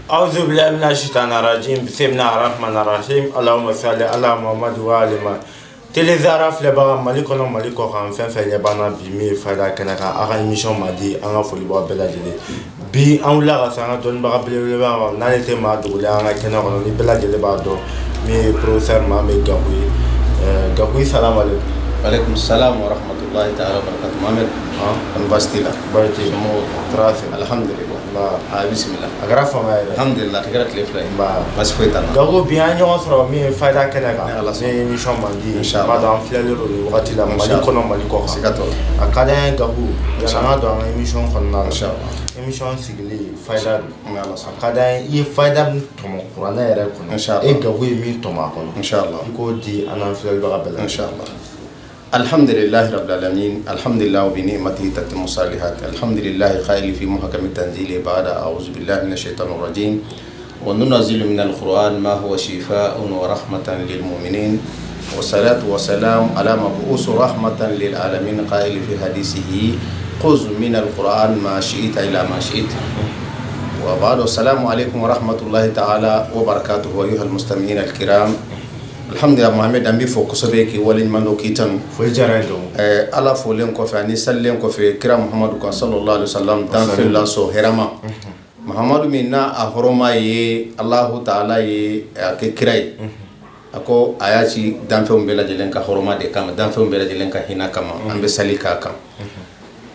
أعوذ بالله من الشيطان الرجيم بسم الله الرحمن الرحيم اللهم صل على محمد وآل محمد. Télé Zahara filɛbaga Mali kɔnɔ Mali kɔkan fɛn fɛn ɲɛ b'an na bi min ye fayida kɛnɛ kan a ka émission mandi an ka foli b'aw bɛɛ lajɛlen bi an wulila ka se an ka dɔnnibaga belebeleba ma n'ale tɛ maa dogolen an ka kɛnɛ kɔnɔ ni bɛɛ lajɛlen b'a dɔn min ye professeur Mohamed Gakou ye. Gakou salam aleykum. Aleykum salam wa rahmatullahi ta'ala wa barakatuh. Mohamed, an baasi t'i la? Baasi tɛ yen. Tɔɔrɔ tɛ. Alhamdulillah. A bisimila. A kɛra fama ye dɛ. Alhamdulillah, a kɛra tile fila ye. Baasi foyi t'an na. Gakou bi an ye ɲɔgɔn sɔrɔ min ye fayida kɛnɛ kan. Min ye émission mandi ye. Inchallah. N b'a dɔn an filɛlen don nin wagati la Mali kɔnɔ Mali kɔkan. Siga t'o la. A ka d'an ye Gakou yanni an ka don an ka émission kɔnɔna la. Inchallah. Émission sigilen fayida don. Ni Ala sɔnna. A ka d'an ye i ye fayida min tɔmɔ kuranɛ yɛrɛ kɔnɔ. Inchallah. E Gakou ye min tɔmɔ a kɔnɔ. Inchallah. I k'o di an n'an filɛlibaga bɛɛ lajɛlen. Inchallah. الحمد لله رب العالمين الحمد لله وبنعمته تتم الصالحات الحمد لله قائل في محكم التنزيل بعد أعوذ بالله من الشيطان الرجيم وننزل من القرآن ما هو شفاء ورحمة للمؤمنين والصلاة والسلام على مبعوث رحمة للعالمين قائل في حديثه خذ من القرآن ما شئت إلى ما شئت وبعد السلام عليكم ورحمة الله تعالى وبركاته أيها المستمعين الكرام. Alhamdulillah Mohamed an b'i fo kosɛbɛ k'i waleɲuman dɔn k'i tanu. Foli diyara n ye Gakou. Ala folen kɔfɛ ani salilen kɔfɛ kira Muhamadu kan sallallahu alaihi wasallam danfɛn lasɔ hɛrɛma. Muhamadu min n'a a hɔrɔma ye Alahu taala ye a kɛ kira ye. A ko a y'a ci danfɛnw bɛɛ lajɛlen ka hɔrɔma de kama danfɛnw bɛɛ lajɛlen ka hinɛ kama an bɛ sali k'a kan.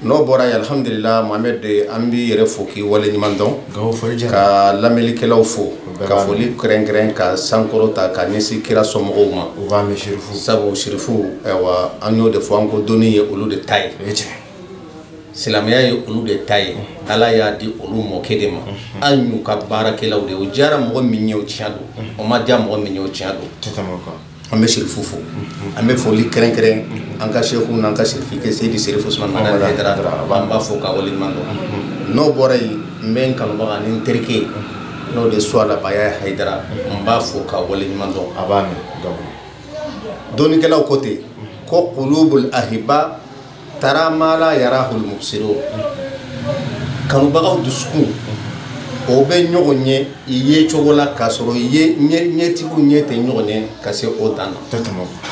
N'o bɔra yen alhamdulillah Mohamed an b'i yɛrɛ fo k'i waleɲuman dɔn. Gakou foli diyara. Ka lamɛnnikɛlaw fo. Ka foli kɛrɛnkɛrɛn ka sankɔrɔ ta ka ɲɛsin kira somɔgɔw ma. U b'a mɛn sirifu. Sabu sirifu ayiwa an y'o de fɔ an ko dɔnni ye olu de ta ye. O ye tiɲɛ. Silamɛya ye olu de ta ye. Ala y'a di olu mɔkɛ de ma. An y'u ka baarakɛlaw de ye. O diyara mɔgɔ min ye o tiɲɛ don. O ma diya mɔgɔ min ye o tiɲɛ don. Tɛ tɛmɛ o kan. An bɛ sirifu fo. An bɛ foli kɛrɛnkɛrɛn an ka seku n'an ka sirifikɛ Seyidi Serifu Usumani Madani Hayidara an b'a fo k'a waleɲuman dɔn. N'o bɔra yen n bɛ n kanubaga ani n terikɛ n'o de Suwala Baya Hayidara n b'a fo k'a waleɲuman dɔn. A b'a mɛn Gakou. Dɔnnikɛlaw ko ten ko qulubul ahiba tara ma la yarahul mubsirun. Kanubagaw dusukun o bɛ ɲɔgɔn ye i ye cogo la k'a sɔrɔ i ye ɲɛtigiw ɲɛ tɛ ɲɔgɔn ye ka se o dan na.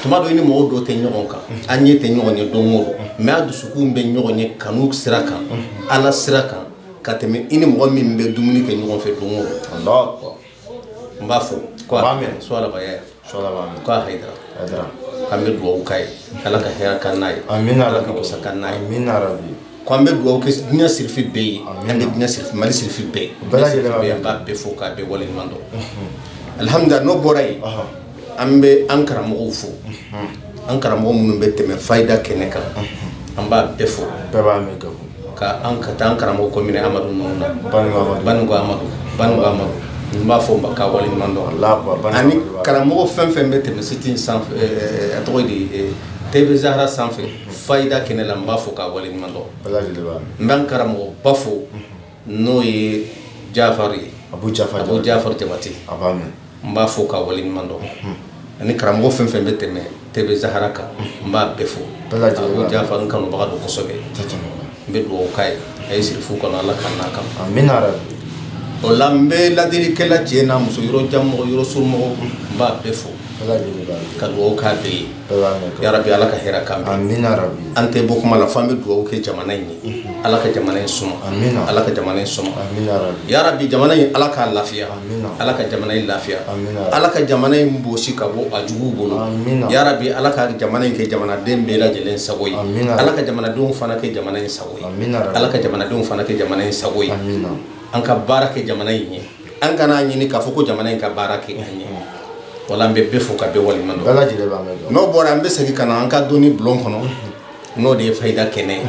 Tuma dɔ i ni mɔgɔw dɔw tɛ ɲɔgɔn kan an ɲɛ tɛ ɲɔgɔn ye don o don mais a dusukun bɛ ɲɔgɔn ye kanu sira kan Ala sira kan ka tɛmɛ i ni mɔgɔ min bɛ dumuni kɛ ɲɔgɔn fɛ don o don. Allahu akbar. N b'a fɔ ko Suwala Baya ko a Hayidara. K'an bɛ dugawu k'a ye Ala ka hɛrɛ k'an n'a ye. Amina. Ala ka wasa k'an n'a ye. Amina rabi. Ko an bɛ dugawu kɛ diɲɛ sirifi bɛɛ ye an bɛ diɲɛ sirifi Mali sirifi bɛɛ bɛɛ lajɛlen b'a an b'a bɛɛ fo k'a bɛɛ waleɲuman dɔn. Alhamdulillah n'o bɔra yen an bɛ an karamɔgɔw fo an karamɔgɔ minnu bɛ tɛmɛ fayida kɛnɛ kan an b'a bɛɛ fo. Bɛɛ b'a mɛn Gakou. Ka an ka taa an karamɔgɔ ko minɛ Amadu ninnu na. Baninko Amadu Baninko Amadu n b'a fɔ ma k'a waleɲuman dɔn. Ani karamɔgɔ fɛn fɛn bɛ tɛmɛ siti sanfɛ a tɔgɔ di TV Zahara sanfɛ fayida kɛnɛ la n b'a fɔ k'a waleɲuman dɔn. N bɛ n karamɔgɔba fo n'o ye Jafari ye. Abu Jafar. Abu Jafar Jabate. A b'a mɛn. N b'a fɔ k'a waleɲuman dɔn. Ani karamɔgɔ fɛn fɛn bɛ tɛmɛ TV Zahara kan n b'a bɛɛ fo. Abu Jafar n kanubaga don kosɛbɛ. N bɛ dugawu k'a ye a ye sirifu kɔnɔ Ala ka n'a kama. Amina rabi. O la n bɛ ladilikɛla cɛ n'a muso yɔrɔ jan mɔgɔ yɔrɔ surun mɔgɔ n b'a bɛɛ fo. Ka dugawu k'a bɛɛ ye. Yarabi Ala ka hɛrɛ k'an bɛɛ. Amina rabi. An tɛ bɔ kuma la f'an bɛ dugawu kɛ jamana in ye. Ala ka jamana in suma. Amina. Ala ka jamana in suma. Amina rabi. Yarabi jamana in Ala k'a lafiya. Amina. Ala ka jamana in lafiya. Amina. Ala ka jamana in bosi ka bɔ a juguw bolo. Amina. Yarabi Ala ka jamana in kɛ jamanaden bɛɛ lajɛlen sago ye. Amina. Ala ka jamanadenw fana kɛ jamana in sago ye. Amina rabi. Ala ka jamanadenw fana kɛ jamana in sago ye. Amina. An ka baara kɛ jamana in ye. An kana ɲini k'a fɔ ko jamana in ka baara kɛ an ye. Wala an bɛ bɛɛ fo ka bɛɛ waleɲuman dɔn. Bɛɛ lajɛlen b'a mɛn. N'o bɔra an bɛ segin ka na an ka dɔnni bulon kɔnɔ n'o de ye fayida kɛnɛ ye.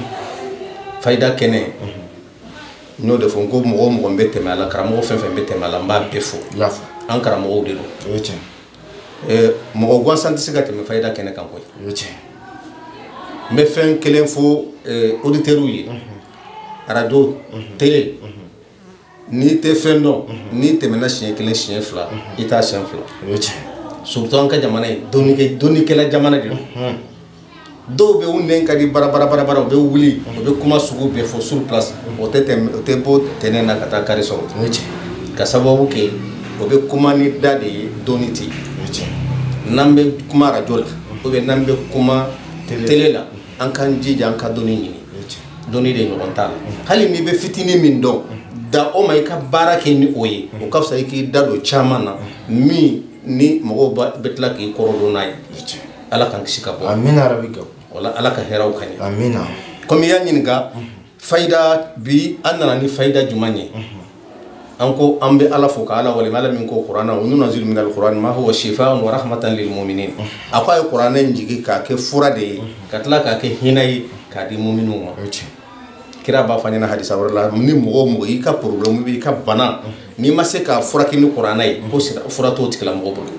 Fayida kɛnɛ n'o de fɔ n ko mɔgɔ o mɔgɔ bɛ tɛmɛ a la karamɔgɔ fɛn fɛn bɛ tɛmɛ a la n b'a bɛɛ fo. An karamɔgɔw de don. O ye tiɲɛ. Mɔgɔ gansan tɛ se ka tɛmɛ fayida kɛnɛ kan koyi. O ye tiɲɛ. N bɛ fɛn kelen fo auditeurs ye. Radio télé. N'i tɛ fɛn dɔn n'i tɛmɛna siɲɛ kelen siɲɛ fila i t'a siɲɛ fila. O ye tiɲɛ. Surtout an ka jamana ye dɔnnikɛla jamana de don. Dɔw bɛ u nɛn ka di bara bara bara bara u bɛ wuli u bɛ kuma sugu bɛɛ fɔ sur place o tɛ tɛmɛ o tɛ bɔ tɛnɛn na ka taa kari sɔrɔ. O ye tiɲɛ. Ka sababu kɛ o bɛ kuma ni da de ye dɔnni tɛ yen. N'an bɛ kuma radio la ou bien n'an bɛ kuma télé la, an k'an jija an ka dɔnni ɲini. Dɔnni de ɲɔgɔn t'a la. Hali n'i bɛ fitinin min dɔn, da o ma i ka baara kɛ ni o ye, o ka fisa i k'i da don caman na min ni mɔgɔw bɛ tila k'i kɔrɔ dɔn n'a ye. Ala k'an kisi ka bɔ. Amina rabi Gakou. Wala Ala ka hɛrɛw ka ɲɛ. Amina. Komi i y'a ɲininka, fayida bi an nana ni fayida jumɛn ye? An ko an bɛ Ala fo ka Ala wale, Ala min ko Kuranɛ, wa nunazilu minal Qur'ani ma huwa shifaa'un wa rahmatan lil mu'minin. A ko a ye Kuranɛ in jigin k'a kɛ fura de ye, ka tila k'a kɛ hinɛ ye k'a di mu'miniw ma. Kira b'a fɔ an ɲɛna hadisa wɛrɛ la, ni mɔgɔ o mɔgɔ y'i ka problème b'i ka bana, n'i ma se k'a furakɛ ni Kuranɛ ye, ko fura t'o tigilamɔgɔ bolo.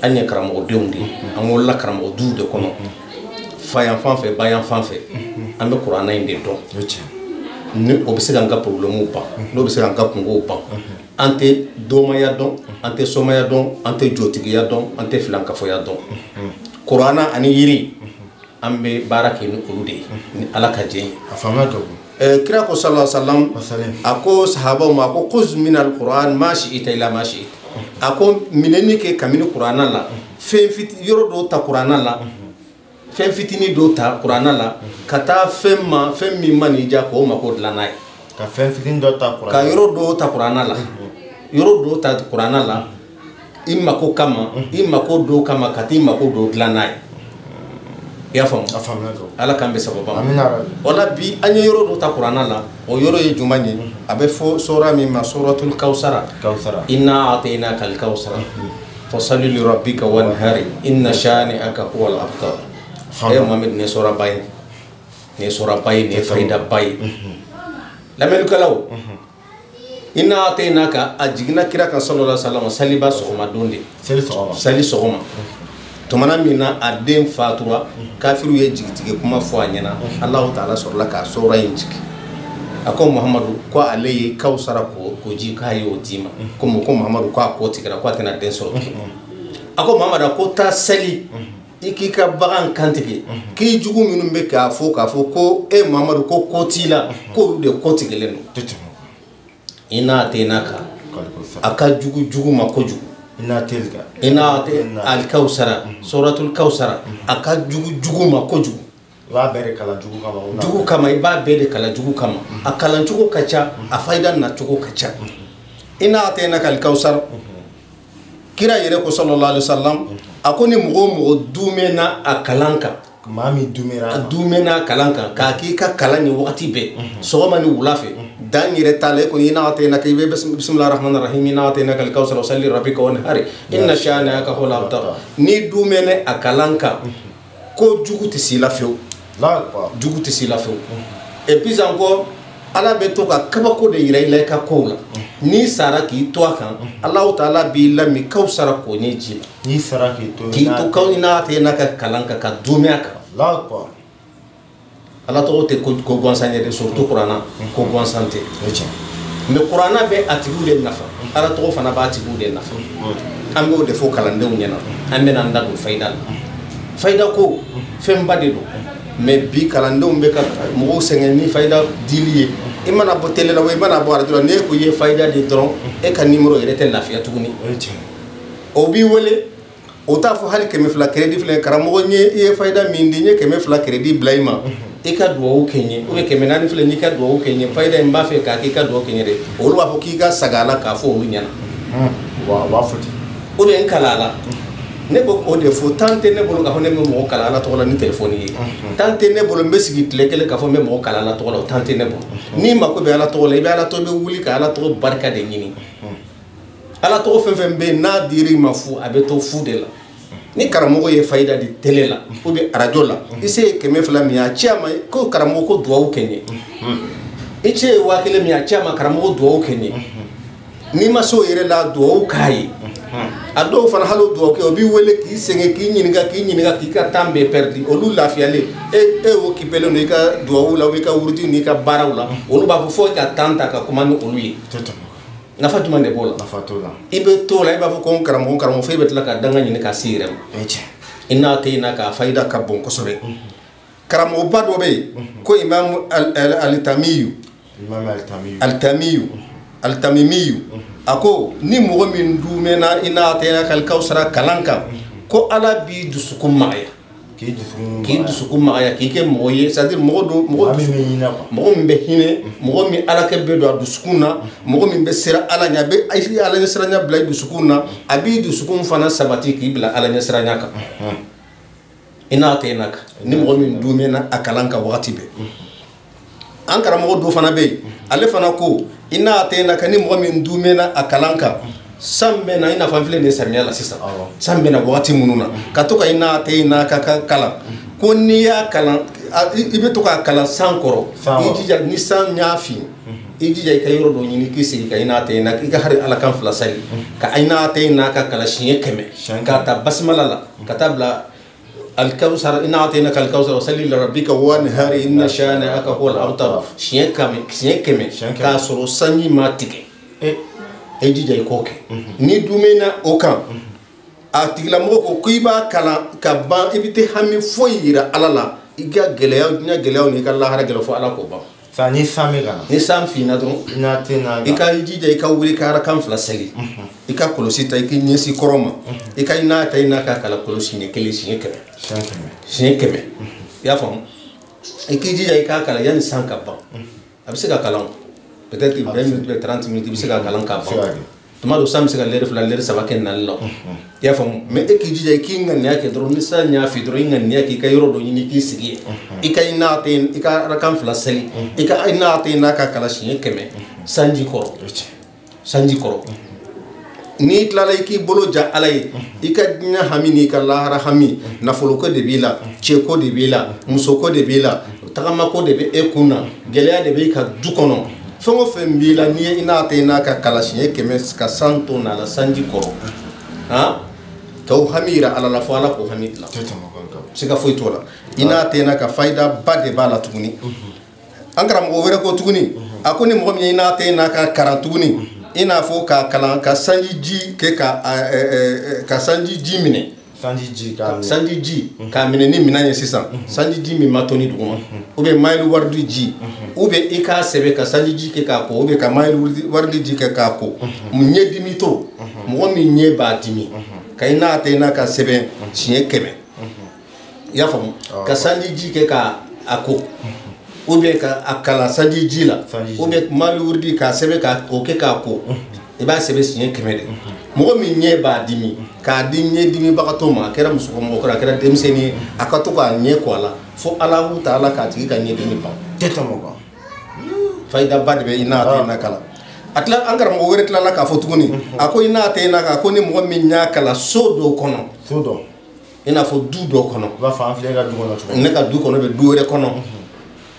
An ye karamɔgɔdenw de ye, an wolola karamɔgɔ duw de kɔnɔ, fa yan fan fɛ, ba yan fan fɛ, an bɛ Kuranɛ in de dɔn. Ni o bɛ se k'an ka problème ban, n'o bɛ se k'an ka kungow ban. An tɛ domaya dɔn, an tɛ somaya dɔn, an tɛ jotigiya dɔn, an tɛ filankafoya dɔn. Kuranɛ ani yiri, an bɛ baara kɛ ni olu de ye, ni Ala ka jɛ ye. A faamuya ka bon. Kira ko sallallahu alaihi wasallam, a ko sahabaw ma, a ko khuz min al-Qur'an ma shi'ita ila ma shi'ita. A ko minɛni kɛ kabini Kuranɛ la, fɛn fitinin yɔrɔ dɔw ta Kuranɛ la, fɛn fitinin dɔw ta Kuranɛ la, ka taa fɛn ma, fɛn min ma n'i diya k'o mako dilan n'a ye. Ka fɛn fitinin dɔ ta Kuranɛ. Ka yɔrɔ dɔw ta Kuranɛ la, yɔrɔ dɔw ta Kuranɛ la, i mako kama, i mako dɔw kama, ka t'i mako dɔw dilan n'a ye. I y'a faamu? A faamuya ka bon. Ala k'an bɛ sababa ma. Amina rabi. O la bi an ye yɔrɔ dɔ ta Kuranɛ la, o yɔrɔ ye jumɛn ye? A bɛ fɔ sura min ma, suratul Kawsara. Kawsara. Inna a'tainaka al-kawsara. Fasalli li rabbika wanhar inna shani'aka huwal abtar. E Mohamed, nin ye sura ba ye. Nin ye sura ba ye, nin ye fayida ba ye. Lamɛnnikɛlaw, inna a'tainaka, a jiginna kira kan sallallahu alaihi wasallam saliba sɔgɔma don de. Seli sɔgɔma. Seli sɔgɔma. Tumana min na a den fatura, kafiru ye jigitigɛ kuma fɔ a ɲɛna, Alahu taala sɔrɔla k'a sura in jigin. A ko Muhamadu ko ale ye Kawusara ko ji k'a y'o d'i ma. Ko Muhamadu ko a ko tigɛra, ko a tɛna den sɔrɔ tuguni. A ko Muhamadu ko taa seli, i k'i ka bagan kantigɛ, k'i jugu minnu bɛ k'a fɔ ko e Muhamadu ko ko t'i la, k'olu de ko tigɛlen don. I n'a tɛ n'a kan, a ka jugu jugu ma kojugu. Ina al-Kawsara, suratul Kawsara, a ka jugu jugu ma kojugu. I b'a bɛɛ de kalan jugu kama. Jugu kama, i b'a bɛɛ de kalan jugu kama. A kalan cogo ka ca, a fayida nacogo ka ca. Ina a'tainaka al-Kawsara. Kira yɛrɛ ko sallallahu alaihi wasallam, a ko ni mɔgɔ o mɔgɔ dumɛna a kalan kan, maa min dumɛna a dumɛna a kalan kan, k'a k'i ka kalan ye wagati bɛɛ, sɔgɔma ni wula fɛ, dan yɛrɛ t'a la, e kɔni ina a'tainaka, i bɛ bisimilahi rahmani rahim, ina a'tainaka al-kawsara fasalli li rabbika wanhar inna shani'aka huwal abtar. N'i dumɛna a kalan kan, ko jugu tɛ s'i la fiyewu. Jugu tɛ s'i la fiyewu. Et puis encore, Ala bɛ to ka kabako de yira i la i ka kow la. N'i sara k'i to a kan, Alahu taala b'i lami Kawusara k'o ɲɛ ji la. N'i sara k'i to k'i to kaw n'a tɛ n'a ka kalan kan ka dumɛ a kan. Ala tɔgɔ tɛ ko gansan ye dɛ, surtout Kuranɛ, ko gansan tɛ. Mais Kuranɛ bɛ a tigiw de nafa, Ala tɔgɔ fana b'a tigiw de nafa. An b'o de fɔ kalandenw ɲɛna, an bɛna an da don fayida la. Fayida ko fɛnba de don. Mais bi kalandenw bɛ ka mɔgɔw sɛgɛn ni fayida dili ye. I mana bɔ télé la o, i mana bɔ radio la, n'e ko i ye fayida di dɔrɔn, e ka numéro yɛrɛ tɛ lafiya tuguni. O b'i wele, o t'a fɔ hali 200 crédit filɛ, karamɔgɔ n ye i ye fayida min di, n ye 200 crédit bila i ma, i ka duwawu kɛ n ye, ou bien 400 filɛ, n y'i ka duwawu kɛ n ye, fayida in n b'a fɛ k'a k'i ka duwawu kɛ n ye dɛ. Olu b'a fɔ k'i ka saga a la k'a fɔ olu ɲɛna. U b'a fɔ ten. Ou bien n kalan a la. Ne b'o o de fɔ, temps tɛ ne bolo k'a fɔ ne bɛ mɔgɔ kalan Ala tɔgɔ la ni téléphone ye. Temps tɛ ne bolo n bɛ sigi tile kelen k'a fɔ n bɛ mɔgɔ kalan Ala tɔgɔ la, o temps tɛ ne bolo. N'i mako bɛ Ala tɔgɔ la, i bɛ Ala tɔgɔ, i bɛ wuli ka Ala tɔgɔ barika de ɲini. Ala tɔgɔ fɛn fɛn bɛ yen n'a dir'i ma fu, a bɛ to fu de la. Ni karamɔgɔ ye fayida di télé la ou bien radio la, i se ye 200 min ye, a ci a ma ko karamɔgɔ ko duwawu kɛ n ye. I ce ye 1000 min ye, a ci a ma karamɔgɔ duwawu kɛ n ye. N'i ma se o yɛrɛ la, duwawu k'a ye. A dɔw fana hali o duwawu kɛ, o b'i wele k'i sɛgɛn, k'i ɲininka, k'i ka temps bɛɛ perdu. Olu lafiyalen, e occupélen don i ka duwawu la, i ka wurudi n'i ka baaraw la, olu b'a fɔ fo i ka temps ta ka kuma ni olu ye. Nafa jumɛn de b'o la? Nafa t'o la. I bɛ t'o la, i b'a fɔ ko n karamɔgɔ, fo i bɛ tila ka danga ɲini k'a s'i yɛrɛ ma. I n'a tɛ n'a k'a fayida ka bon kosɛbɛ. Karamɔgɔba dɔ bɛ yen ko Imam Alitamiyu. Alitamiyu. Alitamimiyu. A ko ni mɔgɔ min dumɛna inna a'tainaka al-kawsara kalan kan, ko Ala b'i dusukun magaya, k'i dusukun magaya, k'i kɛ mɔgɔ ye, c'est à dire mɔgɔ dɔ, mɔgɔ min bɛ hinɛ, mɔgɔ min Ala kɛ bɛ don a dusukun na, mɔgɔ min bɛ siran Ala ɲɛ, a bɛ Ala ɲɛsiranya bila i dusukun na, a b'i dusukun fana sabati k'i bila Ala ɲɛsiranya kan. Inna a'tainaka, ni mɔgɔ min dumɛna a kalan kan wagati bɛɛ. An karamɔgɔ dɔ fana bɛ yen, ale fana ko inna a'tainaka, ni mɔgɔ min dumɛna a kalan kan, san bɛ na, i n'a fɔ an filɛ nin ye samiya la sisan, san bɛ na wagati minnu na, ka to ka inna a'tainaka ka kalan, ko n'i y'a kalan, i bɛ to k'a kalan san kɔrɔ, i jija ni san y'a fin, i jija i ka yɔrɔ dɔ ɲini k'i sigi ka inna a'tainaka, i ka hari Ala kan fila sali, ka inna a'tainaka kalan siɲɛ 100, k'a ta basimala la ka taa bila الكوثر، إن أعطيناك الكوثر وصلي لربك وانهار إن شانئك هو الأبتر، siɲɛ 100 k'a sɔrɔ sanji ma tigɛ, e jija i k'o kɛ. Ni dumɛna o kan, a tigilamɔgɔ ko k'i b'a kalan ka ban, i bɛ tɛ hami foyi yira Ala la, i ka gɛlɛya, diɲɛ gɛlɛyaw n'i ka lahara gɛlɛya, fo Ala k'o ban. Sa ni san bɛ ka na, ni san finna dɔrɔn, i ka jija i ka wuli ka arakan fila seli, i ka kɔlɔsi ta, i k'i ɲɛsin kɔrɔ ma, i ka inna a'tainaka kalan kɔlɔsi siɲɛ 1 siɲɛ 100, siɲɛ 100, i y'a faamu? I k'i jija i k'a kalan yanni san ka ban. A bɛ se ka kalan peut-être 20 minutes 30 minutes, i bɛ se ka kalan ka ban. Tuma dɔ san bɛ se ka lɛri 2 lɛri 3 kɛ nali la, i y'a faamu? Mais e k'i jija i k'i ŋaniya kɛ dɔrɔn, ni san y'a fi dɔrɔn, i ŋaniya k'i ka yɔrɔ dɔ ɲini k'i sigi yen, i ka inna a'tainaka, i ka arakan fila seli, i ka inna a'tainaka kalan siɲɛ 100 sanji kɔrɔ, sanji kɔrɔ. N'i tilala, i k'i bolo ja Ala ye, i ka diɲɛ hami n'i ka lahara hami, nafoloko de b'i la, cɛko de b'i la, musoko de b'i la, tagamako de bɛ e kun na, gɛlɛya de b'i ka du kɔnɔ, fɛn o fɛn b'i la, n'i ye inna a'tainaka kalan siɲɛ 100 ka san to na la sanji kɔrɔ, han, k'o hami yira Ala la, fo Ala k'o hami dilan, siga foyi t'o la. Inna a'tainaka fayida ba de b'a la tuguni. An karamɔgɔ wɛrɛ ko tuguni, a ko ni mɔgɔ min ye inna a'tainaka kalan tuguni, i n'a fɔ k'a kalan ka sanji ji kɛ ka sanji ji minɛ, sanji ji k'a minɛ ni minɛn ye sisan, sanji ji min ma toni duguma, ou bien mayilu waridi ji, ou bien i k'a sɛbɛ ka sanji ji kɛ k'a ko, ou bien ka mayilu waridi ji kɛ k'a ko, ɲɛdimi to, mɔgɔ min ɲɛ b'a dimi, ka inna a'tainaka sɛbɛn siɲɛ 100, i y'a faamu? Ka sanji ji kɛ k'a ko, ou bien ka a kalan sanji ji la, ou bien mayilu waridi k'a sɛbɛn k'a o kɛ k'a ko, i b'a sɛbɛn siɲɛ 100 de. Mɔgɔ min ɲɛ b'a dimi, k'a di ɲɛdimibagatɔ ma, a kɛra musokɔrɔba, a kɛra denmisɛnnin ye, a ka to k'a ɲɛ ko a la, fo Ala ta Ala k'a tigi ka ɲɛdimi ban. Tɛ tɛmɛ o kan. Fayidaba de bɛ inna a'tainaka la. A tila, an karamɔgɔ wɛrɛ tilala k'a fɔ tuguni, a ko inna a'tainaka, ko ni mɔgɔ min y'a kalan so dɔ kɔnɔ, so dɔ, i n'a fɔ du dɔ kɔnɔ, i b'a fɔ an filɛ ka du kɔnɔ cogo min, ne ka du kɔnɔ bɛ du wɛrɛ kɔnɔ,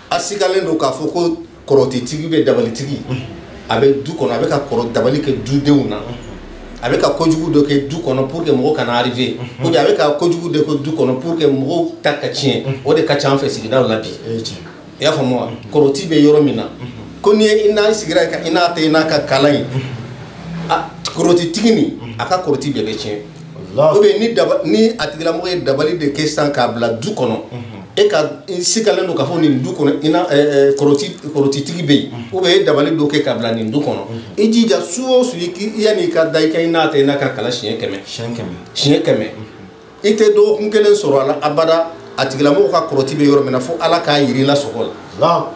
a sigalen don k'a fɔ ko kɔrɔtitigi bɛ dabalitigi, a bɛ du kɔnɔ, a bɛ ka kɔrɔ dabali kɛ dudenw na, a bɛ ka kojugu dɔ kɛ du kɔnɔ pour que mɔgɔw kana arriver, ou bien a bɛ ka kojugu dɔ kɛ du kɔnɔ pour que mɔgɔw ta ka tiɲɛ, o de ka ca an fɛ sigidaw la bi. I y'a faamu wa? Kɔrɔti bɛ yɔrɔ min na, ko n'i ye inna sigira ka inna a'tainaka kalan ye, a kɔrɔtitigi nin a ka kɔrɔti bɛɛ bɛ tiɲɛ. Ou bien ni a tigilamɔgɔ ye dabali de kɛ sisan k'a bila du kɔnɔ, e ka sigalen don k'a fɔ nin du kɔnɔ ina kɔrɔtitigi bɛ yen, ou bien e dabali dɔ kɛ k'a bila nin du kɔnɔ, i jija su o su yanni i ka da i ka inna a'tainaka kalan siɲɛ 100, siɲɛ 100, i tɛ dɔgɔkun kelen sɔrɔ a la abada, a tigilamɔgɔ ka kɔrɔti bɛ yɔrɔ min na, fo Ala k'a yir'i la sɔgɔ la,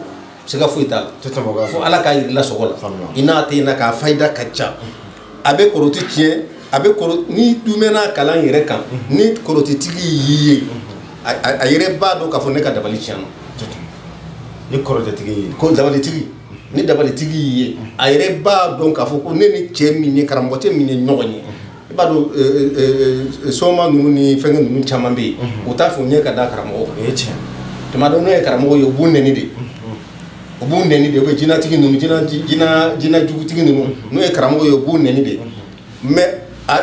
siga foyi t'a la, fo Ala k'a yir'i la sɔgɔ la. Inna a'tainaka fayida ka ca, a bɛ kɔrɔti tiɲɛ, a bɛ kɔrɔ ni dumɛna kalan yɛrɛ kan, ni kɔrɔtitigi y'i ye, a yɛrɛ b'a dɔn k'a fɔ ne ka dabali tiɲɛna. Ni kɔrɔtɛtigi ye, ko dabalitigi, ni dabalitigi y'i ye, a yɛrɛ b'a dɔn k'a fɔ ko ne ni cɛ min ye, karamɔgɔ cɛ min ye ɲɔgɔn ye. I b'a dɔn soma ninnu ni fɛnkɛ ninnu caman bɛ yen, u t'a fɔ ɲɛ ka da karamɔgɔ kan. O ye tiɲɛ. Tuma dɔ n'o ye karamɔgɔ ye, u b'u nɛni de, u b'u nɛni de, u bɛ jinɛtigi ninnu, jinɛ jugutigi ninnu, n'o ye karamɔgɔ ye, u b'u nɛni de. Mais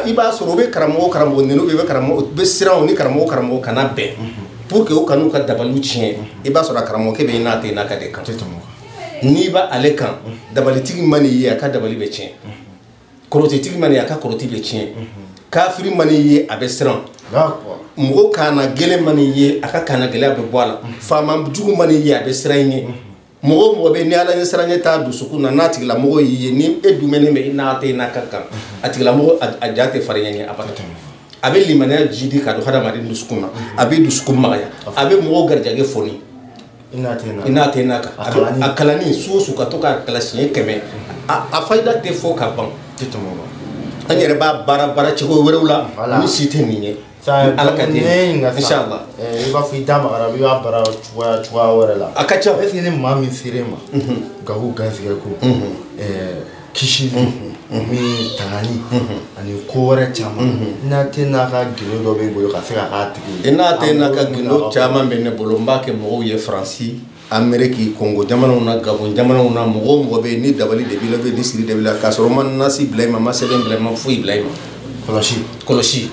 i b'a sɔrɔ u bɛ karamɔgɔ nɛni, u bɛ karamɔgɔ, u bɛ siran u ni karamɔgɔ kana bɛn, pour que u kan'u ka dabaliw tiɲɛ. I b'a sɔrɔ a karamɔgɔkɛ bɛ inna a'tainaka de kan. N'i b'ale kan, dabalitigi man'i ye, a ka dabali bɛ tiɲɛ. Kɔrɔtitigi man'i ye, a ka kɔrɔti bɛ tiɲɛ. Kafiri man'i ye, a bɛ siran. Mɔgɔ kana gɛlɛn man'i ye, a ka kana gɛlɛya bɛ bɔ a la. Faama jugu man'i ye, a bɛ siran i ɲɛ. Mɔgɔ o mɔgɔ bɛ ni ala ɲɛsiranɲɛ t'a dusukun na n'a tigilamɔgɔ y'i ye ni e dumɛnen bɛ i n'a tɛ i n'a ka kan a tigilamɔgɔ a ja tɛ farinya ɲɛ abada. A bɛ limaniya jidi ka don hadamaden dusukun na, a bɛ dusukun magaya, a bɛ mɔgɔw garijɛgɛ foni. I n'a tɛ n'a kan a kalanni su o su ka to k'a kalan siɲɛ 100 a fayida tɛ fɔ ka ban. An yɛrɛ b'a baara cogo wɛrɛw la ni si tɛ nin ye. Ala ka den inshallah. I b'a fɔ i da magara i b'a baara cogoya wɛrɛ la. A ka ca. Est ce que ni maa min sera e ma Gaku garisɛgɛ ko kisili min tangani ani ko wɛrɛ caman n'a tɛ n'a ka gindo dɔ b'e bolo ka se ka k'a tigi ye. N'a tɛ n'a ka gindo caman bɛ ne bolo n b'a kɛ mɔgɔw ye Faransi, Amérique, Congo jamanaw na, Gabon jamanaw na, mɔgɔ o mɔgɔ bɛ yen ni dabali de b'i la ni siri de b'i la k'a sɔrɔ n ma nasi bila i ma n ma sɛbɛn bila i ma foyi bila i ma. Kɔlɔsi.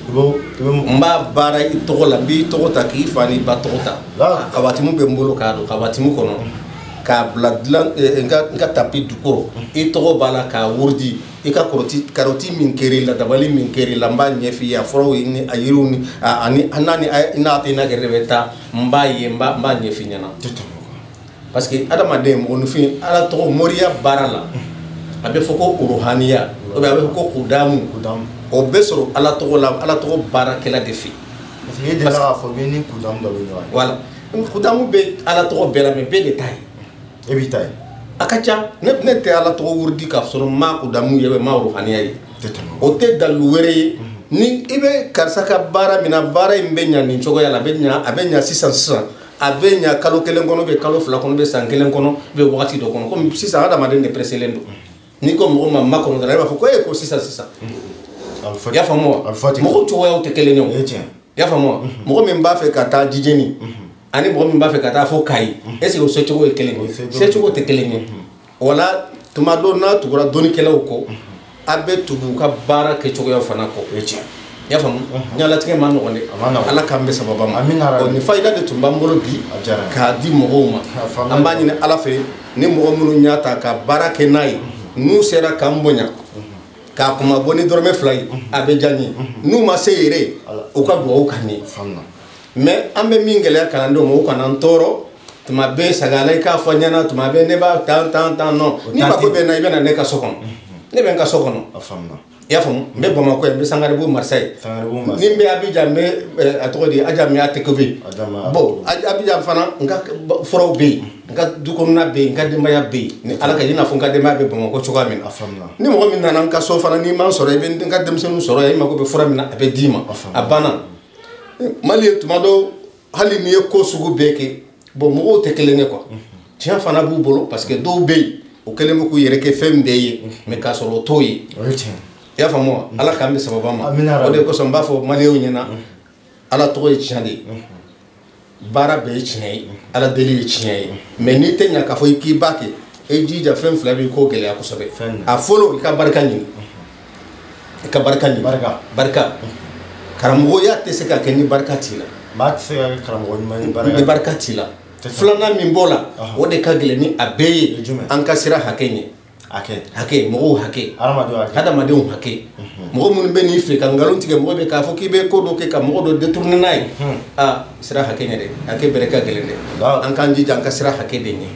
N b'a baara i tɔgɔ la n b'i tɔgɔ ta k'i fa n'i ba tɔgɔ ta. Kabatimu bɛ n bolo k'a don kabatimu kɔnɔ k'a bila dilan n ka tapi jukɔrɔ i tɔgɔ b'a la k'a wurudi i ka karɔti min kɛr'i la dabali min kɛr'i la n b'a ɲɛf'i ye a furaw ni a yiriw ni ani n'a ni n'a tɛ n'a kɛrɛ bɛ taa n b'a ye n b'a ɲɛf'i ɲɛna. Parce que adamaden mɔgɔninfin ala tɔgɔ moriya baara la a bɛ fɔ ko uruhaniya ou bien a bɛ fɔ ko kudamu. O bɛ sɔrɔ ala tɔgɔ la ala tɔgɔ baarakɛla de fɛ. Parce que e delila k'a fɔ ni kudamu dɔ bɛ ɲɔgɔn ye. Voilà, kudamu bɛ ala tɔgɔ bɛɛ la mais bɛɛ de ta ye. E b'i ta ye. A ka ca ne tɛ ala tɔgɔ wurudi k'a sɔrɔ n ma kudamu ye n ma ruhaniya ye. O tɛ dalilu wɛrɛ ye. Ni i bɛ karisa ka baara min na baara in bɛ ɲa nin cogoya la a bɛ ɲa sisan sisan a bɛ ɲa kalo 1 kɔnɔ bɛ kalo 2 kɔnɔ bɛ san 1 kɔnɔ bɛ wagati dɔ kɔnɔ komi sisan adamaden de pressélen don. N'i ko mɔgɔ ma kɔnɔ dɔrɔn e b'a fɔ ko e ko sisan sisan. I y'a faamu wa? Mɔgɔw cogoyaw tɛ kelen ye o. I y'a faamu wa? Mɔgɔ min b'a fɛ ka taa Jijeni ani mɔgɔ min b'a fɛ ka taa fo Kayi est ce que o secogo ye kelen ye? Secogo tɛ kelen ye. O la tuma dɔw n'a tugura dɔnnikɛlaw kɔ a bɛ tugu u ka baara kɛcogoya fana kɔ. I y'a faamu? Ɲɛlatigɛ ma nɔgɔn dɛ. Ala k'an bɛ sababa ma. Nin fayida de tun b'an bolo bi k'a di mɔgɔw ma. An b'a ɲini Ala fɛ ni mɔgɔ minnu y'a ta ka baara kɛ n'a ye n'u sera k'an bonya k'a kuma bɔ ni dɔrɔmɛ 2 ye a bɛ diya n ye n'u ma se yɛrɛ u ka dugawu ka ɲɛ. Mais an bɛ min gɛlɛya kalandenw ma u kana n tɔɔrɔ tuma bɛɛ sagala i k'a fɔ n ɲɛna tuma bɛɛ ne b'a tan tan tan non n'i mako bɛ n na i bɛ na ne ka so kɔnɔ ne bɛ n ka so kɔnɔ. I y'a faamu? N bɛ Bamakɔ yan n bɛ Sangaribu Marseille ni n bɛ Abidjan n bɛ a tɔgɔ di Adjamé Atekobe bon Abidjan fana n ka furaw bɛ yen n ka du kɔnɔna bɛ yen n ka denbaya bɛ yen ni Ala ka i n'a fɔ n ka denbaya bɛ Bamakɔ cogoya min na ni mɔgɔ min nana n ka so fana n'i ma n sɔrɔ i bɛ n ka denmisɛnninw sɔrɔ yan i mako bɛ fura min na a bɛ d'i ma a banna. Mali ye tuma dɔw hali n'i ye ko sugu bɛɛ kɛ bon mɔgɔw tɛ kelen ye quoi tiɲɛ fana b'u bolo parce que dɔw bɛ yen o kɛlen bɛ k'u yɛrɛ kɛ fɛn bɛɛ ye mais k'a sɔrɔ o t'o ye. I y'a faamu wa? Ala k'an bɛ sababa ma. O de kosɔn n b'a fɔ maliyɛnw ɲɛna ala tɔgɔ ye tiɲɛ de ye baara bɛɛ ye tiɲɛ ye ala deli ye tiɲɛ ye mais n'i tɛ ɲa k'a fɔ k'i b'a kɛ e jija fɛn 2 b'i ko gɛlɛya kosɛbɛ. A fɔlɔ i ka barika ɲini i ka barika ɲini barika karamɔgɔya tɛ se ka kɛ ni barika t'i la. Maa tɛ se ka kɛ karamɔgɔ ɲuman ni barika t'i la. Filanan min b'o la o de ka gɛlɛn ni a bɛɛ ye an ka sira hakɛ ɲɛ. Hakɛ mɔgɔw hakɛ hadamadenw hakɛ mɔgɔ minnu bɛ n'i fɛ ka nkalon tigɛ mɔgɔ bɛ k'a fɔ k'i bɛ ko dɔ kɛ ka mɔgɔ dɔ détourner n'a ye aa sira hakɛ ɲɛ dɛ hakɛ bɛrɛ ka gɛlɛn dɛ an k'an jija an ka sira hakɛ de ɲɛ.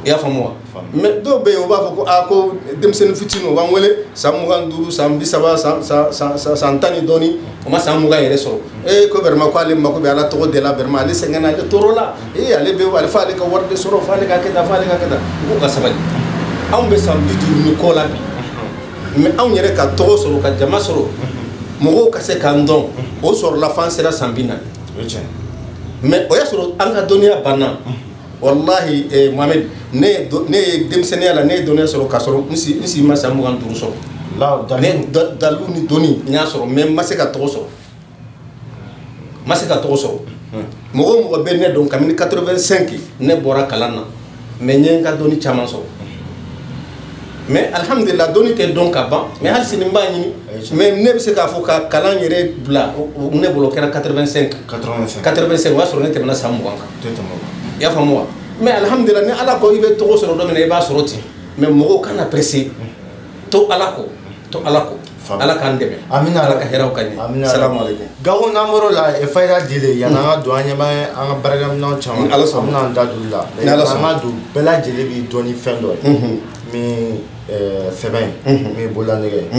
I y'a faamu wa? Mais dɔw bɛ yen u b'a fɔ ko aa ko denmisɛnnin fitininw u b'an wele san 25 san 30 san 10 ni dɔɔnin o ma san 20 yɛrɛ sɔrɔ ee ko vraiment ko ale mako bɛ ala tɔgɔ de la vraiment ale sɛgɛnna ale tɔɔrɔ la ee ale bɛ ale f'ale ka wari de sɔrɔ f'ale ka kɛ tan f'ale ka kɛ tan n k'u ka sabali. Anw bɛ san 50 ni kɔ la bi mais anw yɛrɛ ka tɔgɔ sɔrɔ ka jama sɔrɔ mɔgɔw ka se k'an dɔn o sɔrɔla f'an sera san 40. Mais o y'a sɔrɔ an ka dɔnniya banna. Wallahi Mohamed ne ye denmisɛnninya la ne ye dɔnniya sɔrɔ k'a sɔrɔ n si ma san 25 sɔrɔ. Ne dalu ni dɔnni n y'a sɔrɔ mais n ma se ka tɔgɔ sɔrɔ. N ma se ka tɔgɔ sɔrɔ. Mɔgɔ o mɔgɔ bɛ ne dɔn kabini 85 ne bɔra kalan na mais n ye n ka dɔnni caman sɔrɔ. Mais alhamdulillah dɔnni tɛ dɔn ka ban mais hali sini n b'a ɲini mais ne bɛ se k'a fɔ ka kalan yɛrɛ bila ne bolo kɛra 85 o y'a sɔrɔ ne tɛmɛna san 20 kan. I y'a faamu wa? Mais alhamdulillah ni ala ko i bɛ tɔgɔ sɔrɔ don min na i b'a sɔrɔ ten mais mɔgɔw kana pressé to ala kɔ to ala kɔ. Ala k'an dɛmɛ. Amina. Ala ka hɛrɛw ka ɲɛ. Salamu aleykum. Gawo n'an bɔr'o la fayida dilen yanni an ka don an ɲɛ bɛ an ka baarakɛminɛnw caman. Ni Ala sɔnna. An bɛna an da don olu la. Ni Ala sɔnna. An ka don bɛɛ lajɛlen b'i dɔn ni fɛn dɔ ye. Min sɛbɛn ye. Min ye bololanɛgɛ ye.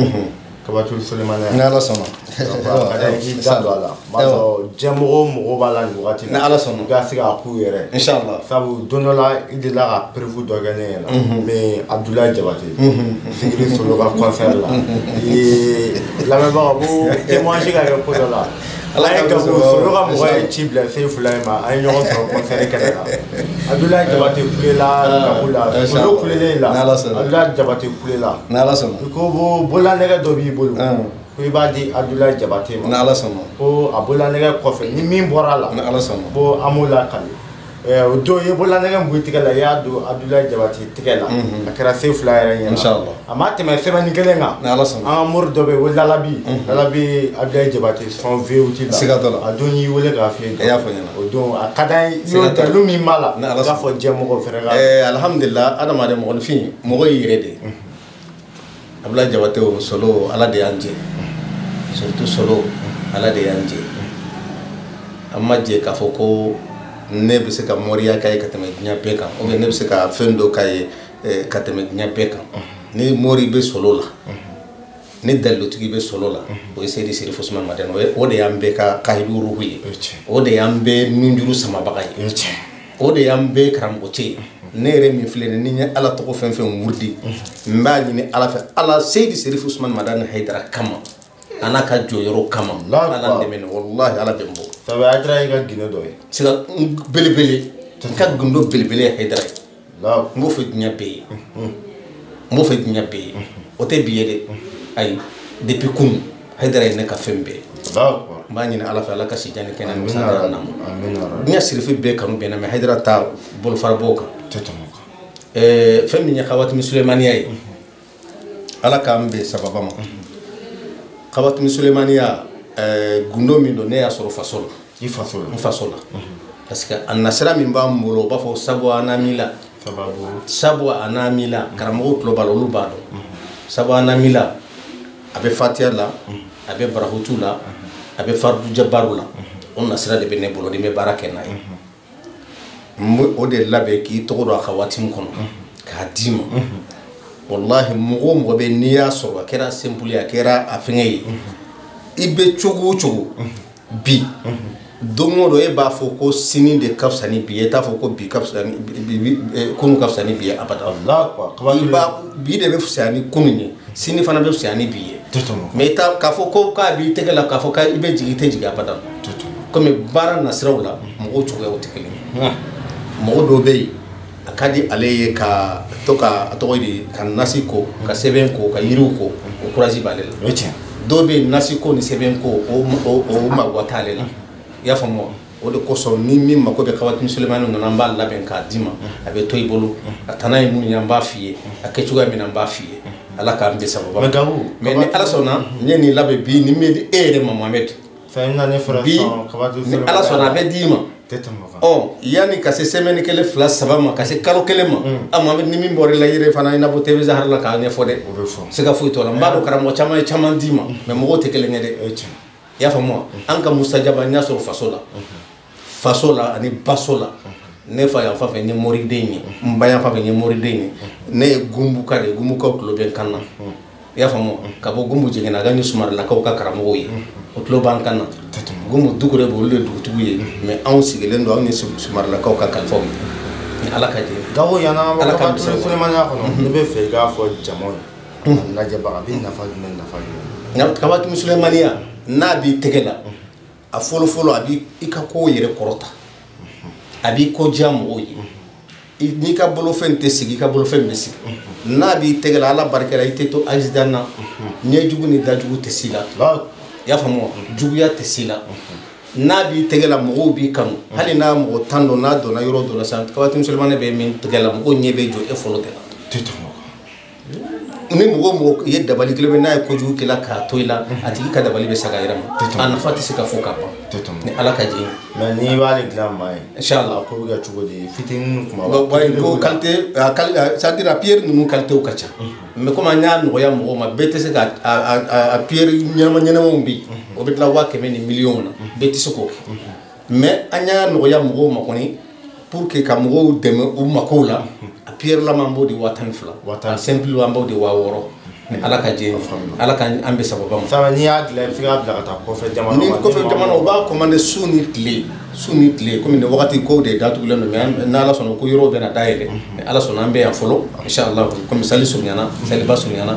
Kabatulu Sulemana. Ni Ala sɔnna. Ka k'i da don a la. B'a sɔrɔ diɲɛmɔgɔ o mɔgɔ b'a la nin wagati la. Ni Ala sɔnna. I ka se k'a k'u yɛrɛ. Inshallah. Sabu don dɔ la i delila ka preuve dɔ kɛ ne ɲɛna. Min Abdoulaye Jabate. Sigiri Solo ka concert la. I ye lamɛnbagaw ko témoignage ka kɛ ko dɔ la. Ala An ye ka Gawo muso- Solo ka mɔgɔ ye ci bila Seyi Fulayi ma an ye ɲɔgɔn sɔrɔ concert kɛnɛ kan. Abdoulaye Jabate kulela Gawo la. Solo kulelen la. Ni Ala sɔnna. Abdoulaye Jabate kulela. Ni Ala sɔnna. I ko bololanɛgɛ dɔ b'i bolo. Ko i b'a di Abdoulaye Jabate ma. Ni Ala sɔnna. Ko a bololanɛgɛ kɔfɛ ni min bɔra a la. Ni Ala sɔnna. Ko an b'o lakale. O don i ye bololanɛgɛ min bɔ i tɛgɛ la i y'a don Abdoulaye Jabate tɛgɛ la. A kɛra Seyi Fulayi yɛrɛ ɲɛna. Inshallah. A ma tɛmɛ sɛbɛnni kelen kan. Ni Ala sɔnna. An ka mori dɔ bɛ yen ko Lalabi. Lalabi Abdoulaye Jabate sɔn VOT la. Siga t'o la. A don y'i wele k'a f'i ye. I y'a fɔ n ɲɛna. O don a ka d'an ye. I Siga y'o t'o la. dalu min b'a la. Ni Ala I k'a sɔnna. fɔ diɲɛmɔgɔw fɛnɛ ka. Alhamdulillah adamaden mɔgɔninfin mɔgɔ y'i yɛrɛ de ye. Abdoulaye Jabate o Solo Ala de y'an jɛ. Surtout Solo Ala de y'an jɛ. An ma jɛ k'a fɔ ko ne bɛ se ka moriya k'a ye ka tɛmɛ diɲɛ bɛɛ kan ou bien ne bɛ se ka fɛn dɔ k'a ye ka tɛmɛ diɲɛ bɛɛ kan. Ni mori bɛ Solo la, ni dalilutigi bɛ Solo la, o ye Seyidi Serif Usumani Madani o de y'an bɛɛ ka kahidu ruhu ye. O de y'an bɛɛ nunjuru samabaga ye. O de y'an bɛɛ karamɔgɔ cɛ ye. Ne yɛrɛ min filɛ nin ye, ni n ye Ala tɔgɔ fɛn fɛn wurudi, n b'a ɲini Ala fɛ, Ala Seyidi Serif Usumani Madani Hayidara kama, a n'a ka jɔyɔrɔ kama, Ala dɛmɛ ne, walahi Ala bɛ n bɔ. Sabu Hayidara y'i ka gindo dɔ ye. Siga n belebele, n ka gindo belebele ye Hayidara ye. N b'o fɔ diɲɛ bɛɛ ye. N b'o fɔ diɲɛ bɛɛ ye. O tɛ bi ye dɛ. Ayi, depuis kunun, Hayidara ye ne ka fɛn bɛɛ ye. N b'a ɲini Ala fɛ, Ala ka si jan ni kɛnɛya ni masaya d'an ma. Diɲɛ sirifi bɛɛ kanu bɛ n na, mais Hayidara ta bolofara b'o kan. Fɛn min ye Kawatimi Sulemaniya ye, Ala k'an bɛn sababa ma. Kawatimi Sulemaniya, gundo min don, ne y'a sɔrɔ faso la. I faso la. N faso la. Parce que a nasira min b'an bolo, u b'a fɔ sabu anamila. Sabu anamila, karamɔgɔw tulo b'a la, olu b'a dɔn. Sabu anamila, a bɛ Fatiya la, a bɛ Barahutu la, a bɛ Fardu Jabaru la. O nasira de bɛ ne bolo, ni n bɛ baara kɛ n'a ye. N bɛ o de labɛn k'i tɔgɔ don a ka waati min kɔnɔ, k'a d'i ma. Walahi mɔgɔ o mɔgɔ bɛ n'i y'a sɔrɔ, a kɛra simple ye, a kɛra a fɛngɛ ye, i bɛ cogo o cogo bi, don o don e b'a fɔ ko sini de ka fisa ni bi ye, e t'a fɔ ko bi ka fisa ni bi, kunun ka fisa ni bi ye abada. I b'a bi de bɛ fisaya ni kunun ye, sini fana bɛ fisaya ni bi ye. Mais i t'a k'a fɔ ko k'a b'i tɛgɛ la, k'a fɔ k'i bɛ jigin, i tɛ jigin abada. Komi baara nasiraw la, mɔgɔw cogoyaw tɛ kelen ye. Mɔgɔ dɔw bɛ yen, a ka di ale ye ka to ka a tɔgɔ di, ka nasi ko, ka sɛbɛn ko, ka yiriw ko, o courage b'ale la. Dɔw bɛ yen, nasi ko ni sɛbɛn ko, o mago t'ale la. I y'a faamu wa? O de kosɔn ni min mako bɛ Kawatimi Sulemani nana, an b'a labɛn k'a d'i ma, a bɛ to i bolo. A tana ye mun ye, an b'a f'i ye. A kɛcogoya min na, an b'a f'i ye. Ala k'an bɛn sababa ma. Mais ni Ala sɔnna, n ye nin labɛn bi, nin bɛ di e yɛrɛ ma Mohamed. Fɛn na ne fɔra Bi, sɔn, Kawatimi ni Ala sɔnna, a bɛ d'i ma. Ɔ, yanni ka se semaine kelen, fila, saba ma, ka se kalo kelen ma, a Mohamed, ni min bɔra i la i yɛrɛ fana, i n'a fɔ TV Zahara la k'a ɲɛfɔ dɛ. O bɛ fɔ. Siga foyi t'o la. N b'a dɔn karamɔgɔ caman ye caman d'i ma, mais mɔgɔw tɛ kelen ye dɛ. I y'a faamu wa? An ka Musa Jaba, n y'a sɔrɔ faso la. Faso la ani baso la. Ne fa yan fan fɛ, n ye moriden ye. N ba yan fan fɛ, n ye moriden ye. Ne ye Gumbuka de ye, Gumbukaw tulo bɛ n kan na. I y'a faamu wa? Ka bɔ Gumbu jiginna, ka ni Sumarilakaw ka karamɔgɔw ye. O tulo b'an kan na. Gumbu Dukure bɛ, olu de ye dugutigiw ye. Mais anw sigilen don, anw ye Sumarilakaw ka kalifaw ye. Ni Ala ka jɛ. Gawo, yan'an ka bɔ Ala k'an Kawatimi bisimila. Sulemaniya kɔnɔ, ne bɛ fɛ i k'a fɔ jamaw ye. A lajɛbaga, a bɛ nafa jumɛn, nafa jumɛn? Nka Kawatimi Sulemaniya, n'a b'i tɛgɛ la, a fɔlɔ fɔlɔ, a b'i i ka kow yɛrɛ kɔrɔta. A b'i ko diya mɔgɔw ye. N'i ka bolofɛn tɛ sigi, i ka bolofɛn bɛ sigi. N'a b'i tɛgɛ la, Ala barika la, i tɛ to accident na. Ɲɛjugu ni dajugu tɛ s'i la. I y'a faamu wa? Juguya tɛ s'i la. N'a b'i tɛgɛ la, mɔgɔw b'i kanu. Hali n'a mɔgɔ tan don, n'a donna yɔrɔ dɔ la sisan, Kawatimi Sulemani bɛ min tɛgɛ la, mɔgɔw ɲɛ bɛ jɔ e fɔlɔ de la. Ni mɔgɔ o mɔgɔ ye dabali kelen bɛ, n'a ye kojugu k'i la k'a to i la, a tigi ka dabali bɛ segin a yɛrɛ ma. A nafa tɛ se ka fɔ ka ban. Ni Ala ka jɛ. Mais n'i b'ale dilan maa ye. Inchallah. A ko bɛ kɛ cogo di fitinin kuma. Bon ko qualité c'est-à-dire a pierre ninnu qualité ka ca. Mais comme an y'a nɔgɔya mɔgɔw ma bɛɛ tɛ se ka a pierre ɲɛnama ɲɛnamaw bɛ yen. O bɛ dilan 100 000 ni miliyɔnw na bɛɛ tɛ se k'o kɛ. Mais an y'a nɔgɔya mɔgɔw ma kɔni pour que ka mɔgɔw dɛmɛ u makow la. A pierre lama an b'o di 12,000. A simple an b'o di 6,000. Ni Ala ka jɛ Ala ka an bɛ sababa ma. Sabu n'i y'a dilan i bɛ se k'a bila ka taa kɔfɛ jamana ni kɔfɛ jamana u b'a commander su ni tile komi nin wagati kow de datugulen don mais n'Ala sɔnna ko yɔrɔw bɛna dayɛlɛ ni Ala sɔnna an bɛ yan fɔlɔ inchallah komi sali surunyana saliba surunyana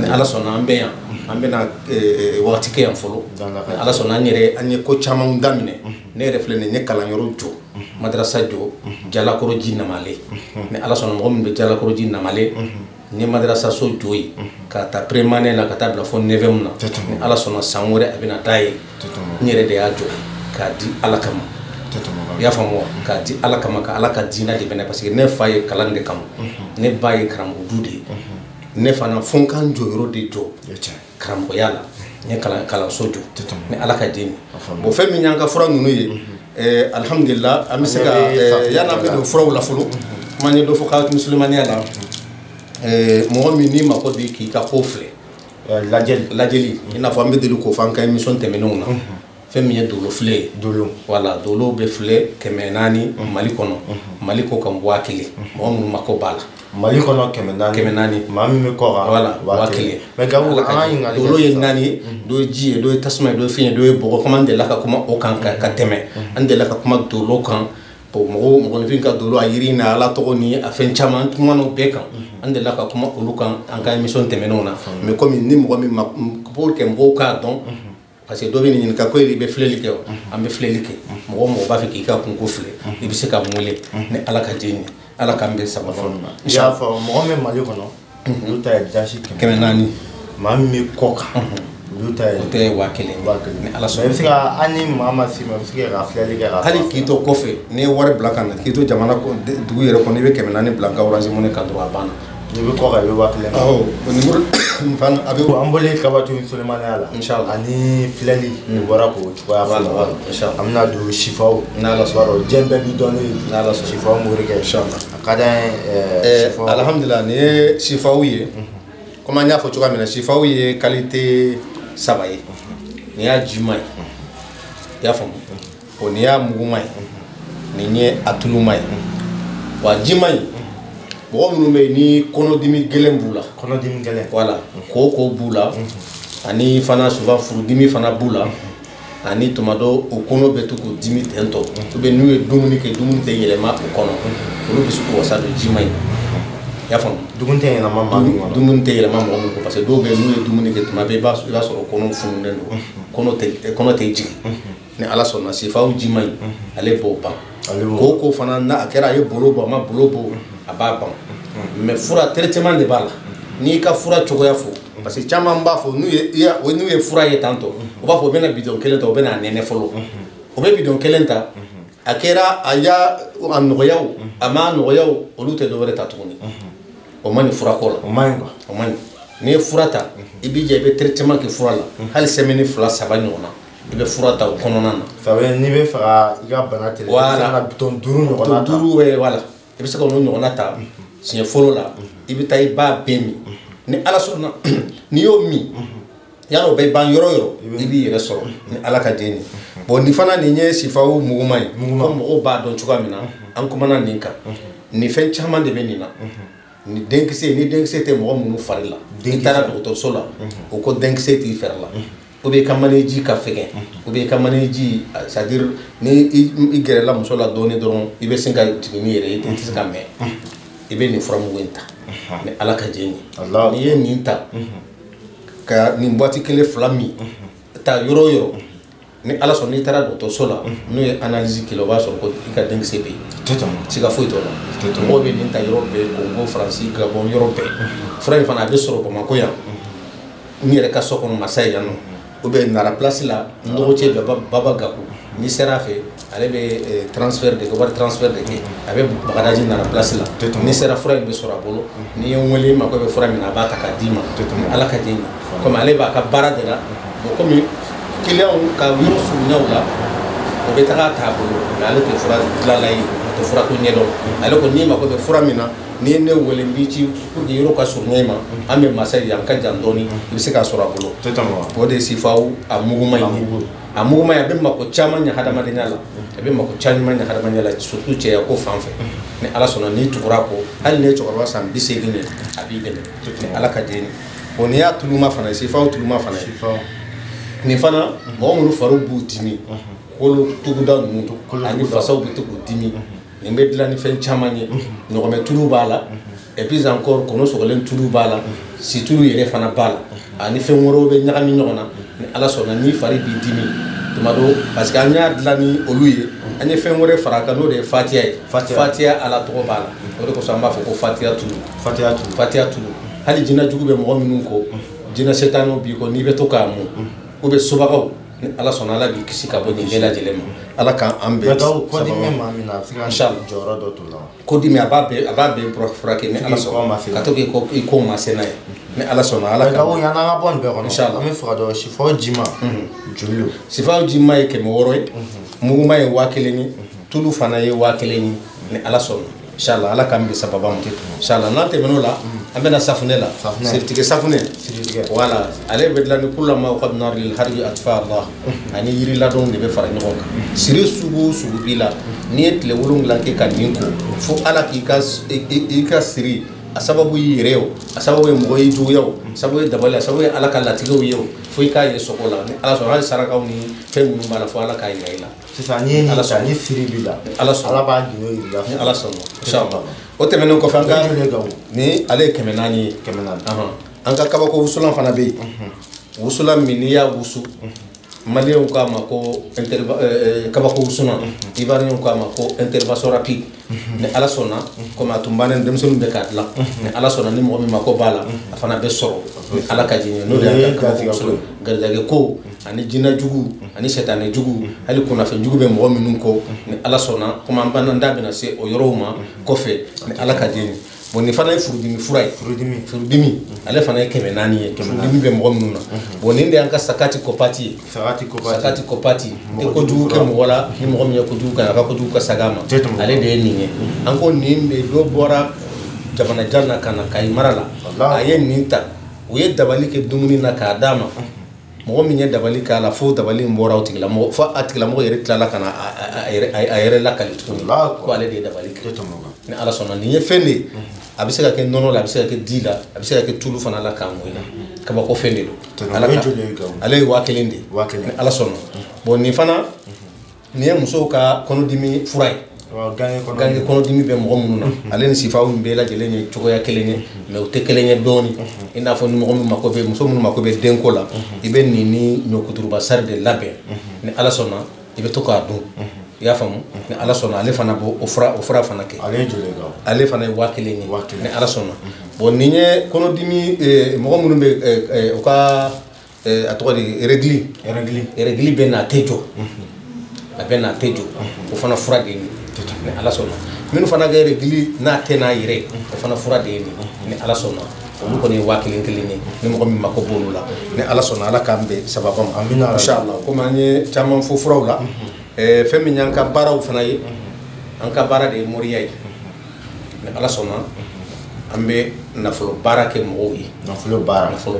ni Ala sɔnna an bɛ yan an bɛna wagati kɛ yan fɔlɔ ni Ala sɔnna an yɛrɛ an ye ko caman daminɛ ne yɛrɛ filɛ nin ye n ye kalanyɔrɔ jɔ madrasa jɔ Jalakɔrɔji Namale ni Ala sɔnna mɔgɔ min bɛ Jalakɔrɔji Namale n ye madrasa so jɔ yen ka taa première la ka taa bila fo 9e na ni Ala sɔnna san wɛrɛ a bɛna taa yen n yɛrɛ de y'a jɔ k'a di Ala kama i y'a faamu wa k'a di Ala kama ka Ala ka diinɛ de bɛnɛ parce que ne fa ye kalan de kama ne ba ye karamɔgɔ du de ye ne fana fo n ka n jɔyɔrɔ de jɔ karamɔgɔya la n ye kalanso jɔ ni Ala ka diinɛ bon fɛn min y'an ka fura ninnu ye alhamdulillah an bɛ se ka yan'an bɛ don furaw la fɔlɔ kuma n ye dɔ fɔ ka musulmaniya la mɔgɔ min n'i mako bɛ k'i ka ko filɛ lajɛli i n'a fɔ an bɛ deli k'o fɔ an ka émission tɛmɛnenw na fɛn min ye dolo filɛ ye dolo voilà dolo bɛ filɛ 400 Mali kɔnɔ Mali ko kan 1000 mɔgɔ minnu mako b'a la Mali kɔnɔ 400 maa min bɛ kɔ kan voilà 1000 mais Gabu an ka ɲininkali dolo ye 4 ye dɔ ye ji ye dɔ ye tasuma ye dɔ ye fiɲɛ ye dɔ ye bɔgɔ comme an delila ka kuma o kan ka tɛmɛ an delila ka kuma dolo kan bon mɔgɔ mɔgɔninfin ka dolo a yiri n'a Ala tɔgɔ ni a fɛn caman kumana o bɛɛ kan an delila ka kuma olu kan an ka émission tɛmɛnenw na mais comme ni mɔgɔ min ma pour que mɔgɔw k'a dɔn parce que dɔ bɛ nin ɲininka ko i bɛ filɛli kɛ wa an bɛ filɛli kɛ mɔgɔ mɔgɔ b'a fɛ k'i ka kunko filɛ i bɛ se ka n wele ni Ala ka jɛ ye Ala k'an bɛn sababa ma. I y'a fɔ mɔgɔ min Mali kɔnɔ olu ta ye dasi 400 maa min bɛ kɔ kan olu ta ye o tɛ 1000 ni Ala sɔnna i bɛ se ka hali ni maa ma s'i ma i bɛ se ka filɛli kɛ ka hali k'i to kɔfɛ n'i ye wari bila ka na k'i to jamana dugu yɛrɛ kɔnɔ i bɛ 400 bila n ka Orange Money kan dɔrɔn a banna. N'i bɛ kɔ kan i bɛ 1000. Awɔ o numéro fana a bɛ. An bɔlen Kabatu Sulemaniya la. Inchallah ani filɛli o bɔra k'o cogoya fɔ voilà inchallah an bɛna don sifaw. N'Ala sɔnna diɲɛ bɛɛ b'i dɔn ne ye. N'Ala sɔnna sifaw morikɛ. Inchallah a ka d'an ye sifaw. Alhamdulillah nin ye sifaw ye. Comme an y'a fɔ cogoya min na sifaw ye qualité 3 ye. Nin y'a jima ye. I y'a faamu. O nin y'a muguma ye. Nin ye a tuluma ye. Wa jima in mɔgɔ minnu bɛ yen ni kɔnɔdimi gɛlɛn b'u la. Kɔnɔdimi gɛlɛn. Voilà koko b'u la. Ani fana souvent furudimi fana b'u la. Ani tuma dɔw o kɔnɔ bɛ to k'u dimi ten tɔ. Ou bien n'u ye dumuni kɛ dumuni tɛ yɛlɛma o kɔnɔ. Olu bɛ se k'u wasa don jima in. I y'a faamu. Dumuni tɛ yɛlɛma maa min kɔnɔ. Dumuni tɛ yɛlɛma mɔgɔ min kɔnɔ parce que dɔw bɛ yen n'u ye dumuni kɛ tuma bɛɛ i b'a sɔrɔ kɔnɔ fununen don. Kɔnɔ tɛ jigin. Ni Ala sɔnna sifaw jima in ale b'o ban. Koko fana n'a kɛra a ye bolo bɔ a ma bolo bɔ a b'a ban. Mais fura traitement de b'a la. N'i ka fura cogoya fɔ parce que caman b'a fɔ n'u ye fura ye tantɔ u b'a fɔ u bɛna bidon kelen ta u bɛna a nɛnɛ fɔlɔ. U bɛ bidon kelen ta a kɛra a y'a a nɔgɔya o a m'a nɔgɔya o olu tɛ dɔwɛrɛ ta tuguni. O man ɲi furako la. O man ɲi quoi. O man ɲi. N'i ye fura ta i b'i jɛ i bɛ traitement kɛ fura la hali semaine 2 3 ɲɔgɔn na i bɛ fura ta o kɔnɔna na. Ça veut dire n'i bɛ fɛ ka i ka bana traiter i bɛ se ka na bidon 5 ɲɔgɔnna ta. Bidon 5 voilà i bɛ se ka n'o ɲɔgɔnna ta siɲɛ fɔlɔ la i bɛ taa i b'a bɛɛ min ni Ala sɔnna n'i y'o min yarɔ o bɛ ban yɔrɔ o yɔrɔ i b'i yɛrɛ sɔrɔ ni Ala ka jɛ ye. Bon nin fana nin ye sifaw muguma ye comme mɔgɔw b'a dɔn cogoya min na an kumana nin kan nin fɛn caman de bɛ nin na. Ni denkisɛ ni denkisɛ tɛ mɔgɔ minnu fari la n'i taara dɔgɔtɔrɔso la o ko denkisɛ t'i fari la ou bien i ka maneji ka fɛgɛn ou bien i ka maneji c'est à dire ni i gɛrɛla muso la dɔɔni dɔrɔn i bɛ sin ka jigin n'i yɛrɛ ye i tɛ se ka mɛn i bɛ nin furamugu in ta ni Ala ka jɛ ye n'i ye nin ta ka nin boîte 1 2 min ta yɔrɔ o yɔrɔ ni Ala sɔnna n'i taara dɔgɔtɔrɔso la n'u ye analyse kɛ o b'a sɔrɔ ko i ka denkisɛ bɛ yen siga foyi t'o la mɔgɔw bɛ nin ta yɔrɔ bɛɛ Congo Faransi Gabon yɔrɔ bɛɛ fura in fana a bɛ sɔrɔ Bamakɔ yan n yɛrɛ ka so kɔnɔ Masa yan nɔ ou bien Nara place la n dɔgɔcɛ Baba Gaku n'i sera a fɛ ale bɛ transfert de kɛ wari transfert de kɛ a bɛ Bagadaji Nara place la n'i sera fura in bɛ sɔrɔ a bolo n'i ye n wele i mako bɛ fura min na a b'a ta k'a d'i ma Ala ka jɛ ye komi ale b'a ka baara de la bon komi client ka yɔrɔ surunya u la O bɛ taga t'a bolo, mais ale tɛ fura dilanla ye, a tɛ fura ko ɲɛdɔn. Ale ko n'i mako bɛ fura min na, n'i ye ne wele n b'i ci pour que yɔrɔ ka surun e ma, an bɛ masa ye yan ka jan dɔɔni, i bɛ se k'a sɔrɔ a bolo. O de ye sifaw a muguma ye. A muguma ye, a bɛ mako caman ɲɛ hadamadenya la, a bɛ mako caman ɲɛ hadamadenya la, surtout cɛya ko fan fɛ. Ni Ala sɔnna, n'i tugura a kɔ, hali n'i ye cɛkɔrɔba san 80 ye, a b'i dɛmɛ ni Ala ka jɛ ye. Bon, n'i y'a tuluma fana ye, sifaw tuluma fana ye. Nin fana, mɔgɔ minnu fariw b'u dimi, kolo tuguda ninnu ani fasaw bɛ to k'u dimi, nin bɛ dilan ni fɛn caman ye. Ɲɔgɔmɛ tulu b'a la, et puis encore kɔnɔ sɔgɔlen tulu b'a la, situlu yɛrɛ fana b'a la, ani fɛn wɛrɛw bɛ ɲagami ɲɔgɔn na. Ni Ala sɔnna, n'i fari b'i dimi tuma dɔ, parce que an y'a dilan ni olu ye, an ye fɛn wɛrɛ fara a kan, n'o de ye fatiya ye. Fatiya Ala tɔgɔ b'a la, o de kosɔn an b'a fɔ ko fatiya tulu. Fatiya tulu. Hali jinɛ jugu bɛ mɔgɔ minnu kɔ, jinɛ setanɛw b'i kɔ, n'i bɛ to k'a mun, ou bien sobagaw, ni Ala sɔnna, Ala b'i kisi ka bɔ nin bɛɛ lajɛlen ma. Ala k'an bɛn. Kɔdimi maa min na, a bɛ se ka jɔyɔrɔ dɔ t'o la. Kɔdimi a b'a bɛɛ furakɛ ni Ala sɔnna, ka to k'i ko ma se n'a ye ni Ala sɔnna. Ala ka yan'an ka bɔ nin bɛɛ kɔnɔ, an bɛ fɛ ka dɔn sifaw jima joli don. Sifaw jima ye 600 ye, muguma ye 1000 ye, tulu fana ye 1000 ye ni Ala sɔnna. Inchallah, Ala k'an bɛn sababa ma. Inchallah, n'an tɛmɛn'o la, an bɛna safunɛ la, siritigɛ safunɛ. Voilà, ale bɛ dilan ni kulama qad nar lil harbi atfa Allah, ani yiri ladɔnw de bɛ fara ɲɔgɔn kan. Siri sugu o sugu b'i la, n'i ye tile 7 kɛ ka nin ko, fo Ala k'i ka siri, a sababu y'i yɛrɛ ye o, a sababu ye mɔgɔ y'i juguya o, a sababu ye dabali, a sababu ye Ala ka latigɛw ye o, fo i k'a ye sogo la. Ni Ala sɔnna, hali sarakaw ni fɛn minnu b'a la, fo Ala k'a yira i la. Sisan n'i ye nin ta, ni siri b'i la, Ala sɔnna, Ala b'a gindo yir'i la. Ni Ala sɔnna, inchallah. O tɛmɛnen kɔfɛ, an ka ni ale ye 400 ye. 400. An ka kabako wusulan fana bɛ yen. Wusulan min n'i y'a wusu, Maliyɛnw k'a ma ko kabako wusulan, Ivoiriyɛnw k'a ma ko intervention rapide. Ni Ala sɔnna, komi a tun bannen denmisɛnninw bɛ k'a dilan, ni Ala sɔnna, ni mɔgɔ min mako b'a la, a fana bɛ sɔrɔ ni Ala ka jɛn ye. N'o de y'an ka kabako wusulan, garijɛgɛ ko ani jinɛ jugu ani sɛtanɛ jugu, hali kunnafɛn jugu bɛ mɔgɔ minnu kɔ, ni Ala sɔnna, komi an da bɛna se o yɔrɔw ma kɔfɛ ni Ala ka jɛn ye. Bon, nin fana ye furudimi fura ye. Furudimi, ale fana ye 400 ye. Furudimi bɛ mɔgɔ minnu na. Bon, nin de y'an ka sakati kopati ye. Sakati kopati. Tɛ kojugu kɛ mɔgɔ la, ni mɔgɔ min ye kojugu kɛ, a ka kojugu ka saga ma. Ale de ye nin ye. An ko nin de dɔ bɔra jamana jan na ka na Kayi mara la. A ye nin ta. U ye dabali kɛ dumuni na k'a d'a ma. Mɔgɔ min ye dabali k'a la, fo dabali in bɔra o tigilamɔgɔ, fo a tigilamɔgɔ yɛrɛ tilala ka na a yɛrɛ lakali tuguni ko ale de ye dabali kɛ. Ni Ala sɔnna, nin ye fɛn de ye. A bɛ se ka kɛ nɔnɔ la, a bɛ se ka kɛ di la, a bɛ se ka kɛ tulu fana la k'a mɔ i la. Kabako fɛn de don. Ale ye 1000 de ye. Ni Ala sɔnna. Bon, nin fana, nin ye musow ka kɔnɔdimi fura ye. Gange kɔnɔdimi bɛ mɔgɔ minnu na, ale ni sifaw bɛɛ lajɛlen ye cogoya kelen ye, mais u tɛ kelen ye dɔɔni. I n'a fɔ ni mɔgɔ min mako bɛ, muso minnu mako bɛ denko la, i bɛ nin ni ɲɔkuturuba sari de labɛn. Ni Ala sɔnna, i bɛ to k'a dun. I y'a faamu? Ni Ala sɔnna, ale fana b'o o fura fana kɛ. Ale fana ye 1000 ye. Ni Ala sɔnna. Bon, nin ye kɔnɔdimi, mɔgɔ minnu bɛ u ka a tɔgɔ de règle. Règle bɛ na a tɛ jɔ. A bɛ na a tɛ jɔ. O fana fura de ye nin. Ni Ala sɔnna. Minnu fana kɛ règle n'a tɛ n'a yɛrɛ, o fana fura de ye nin. Ni Ala sɔnna. Olu kɔni ye 1000 kelen ye. Ni mɔgɔ min mako b'olu la, ni Ala sɔnna, Ala k'an bɛn sababa ma. Inchallah. Komi an ye caman fɔ furaw la, fɛn min y'an ka baaraw fana ye, an ka baara de ye moriya ye. Ni Ala sɔnna, an bɛ nafolo baara kɛ mɔgɔw ye. Nafolo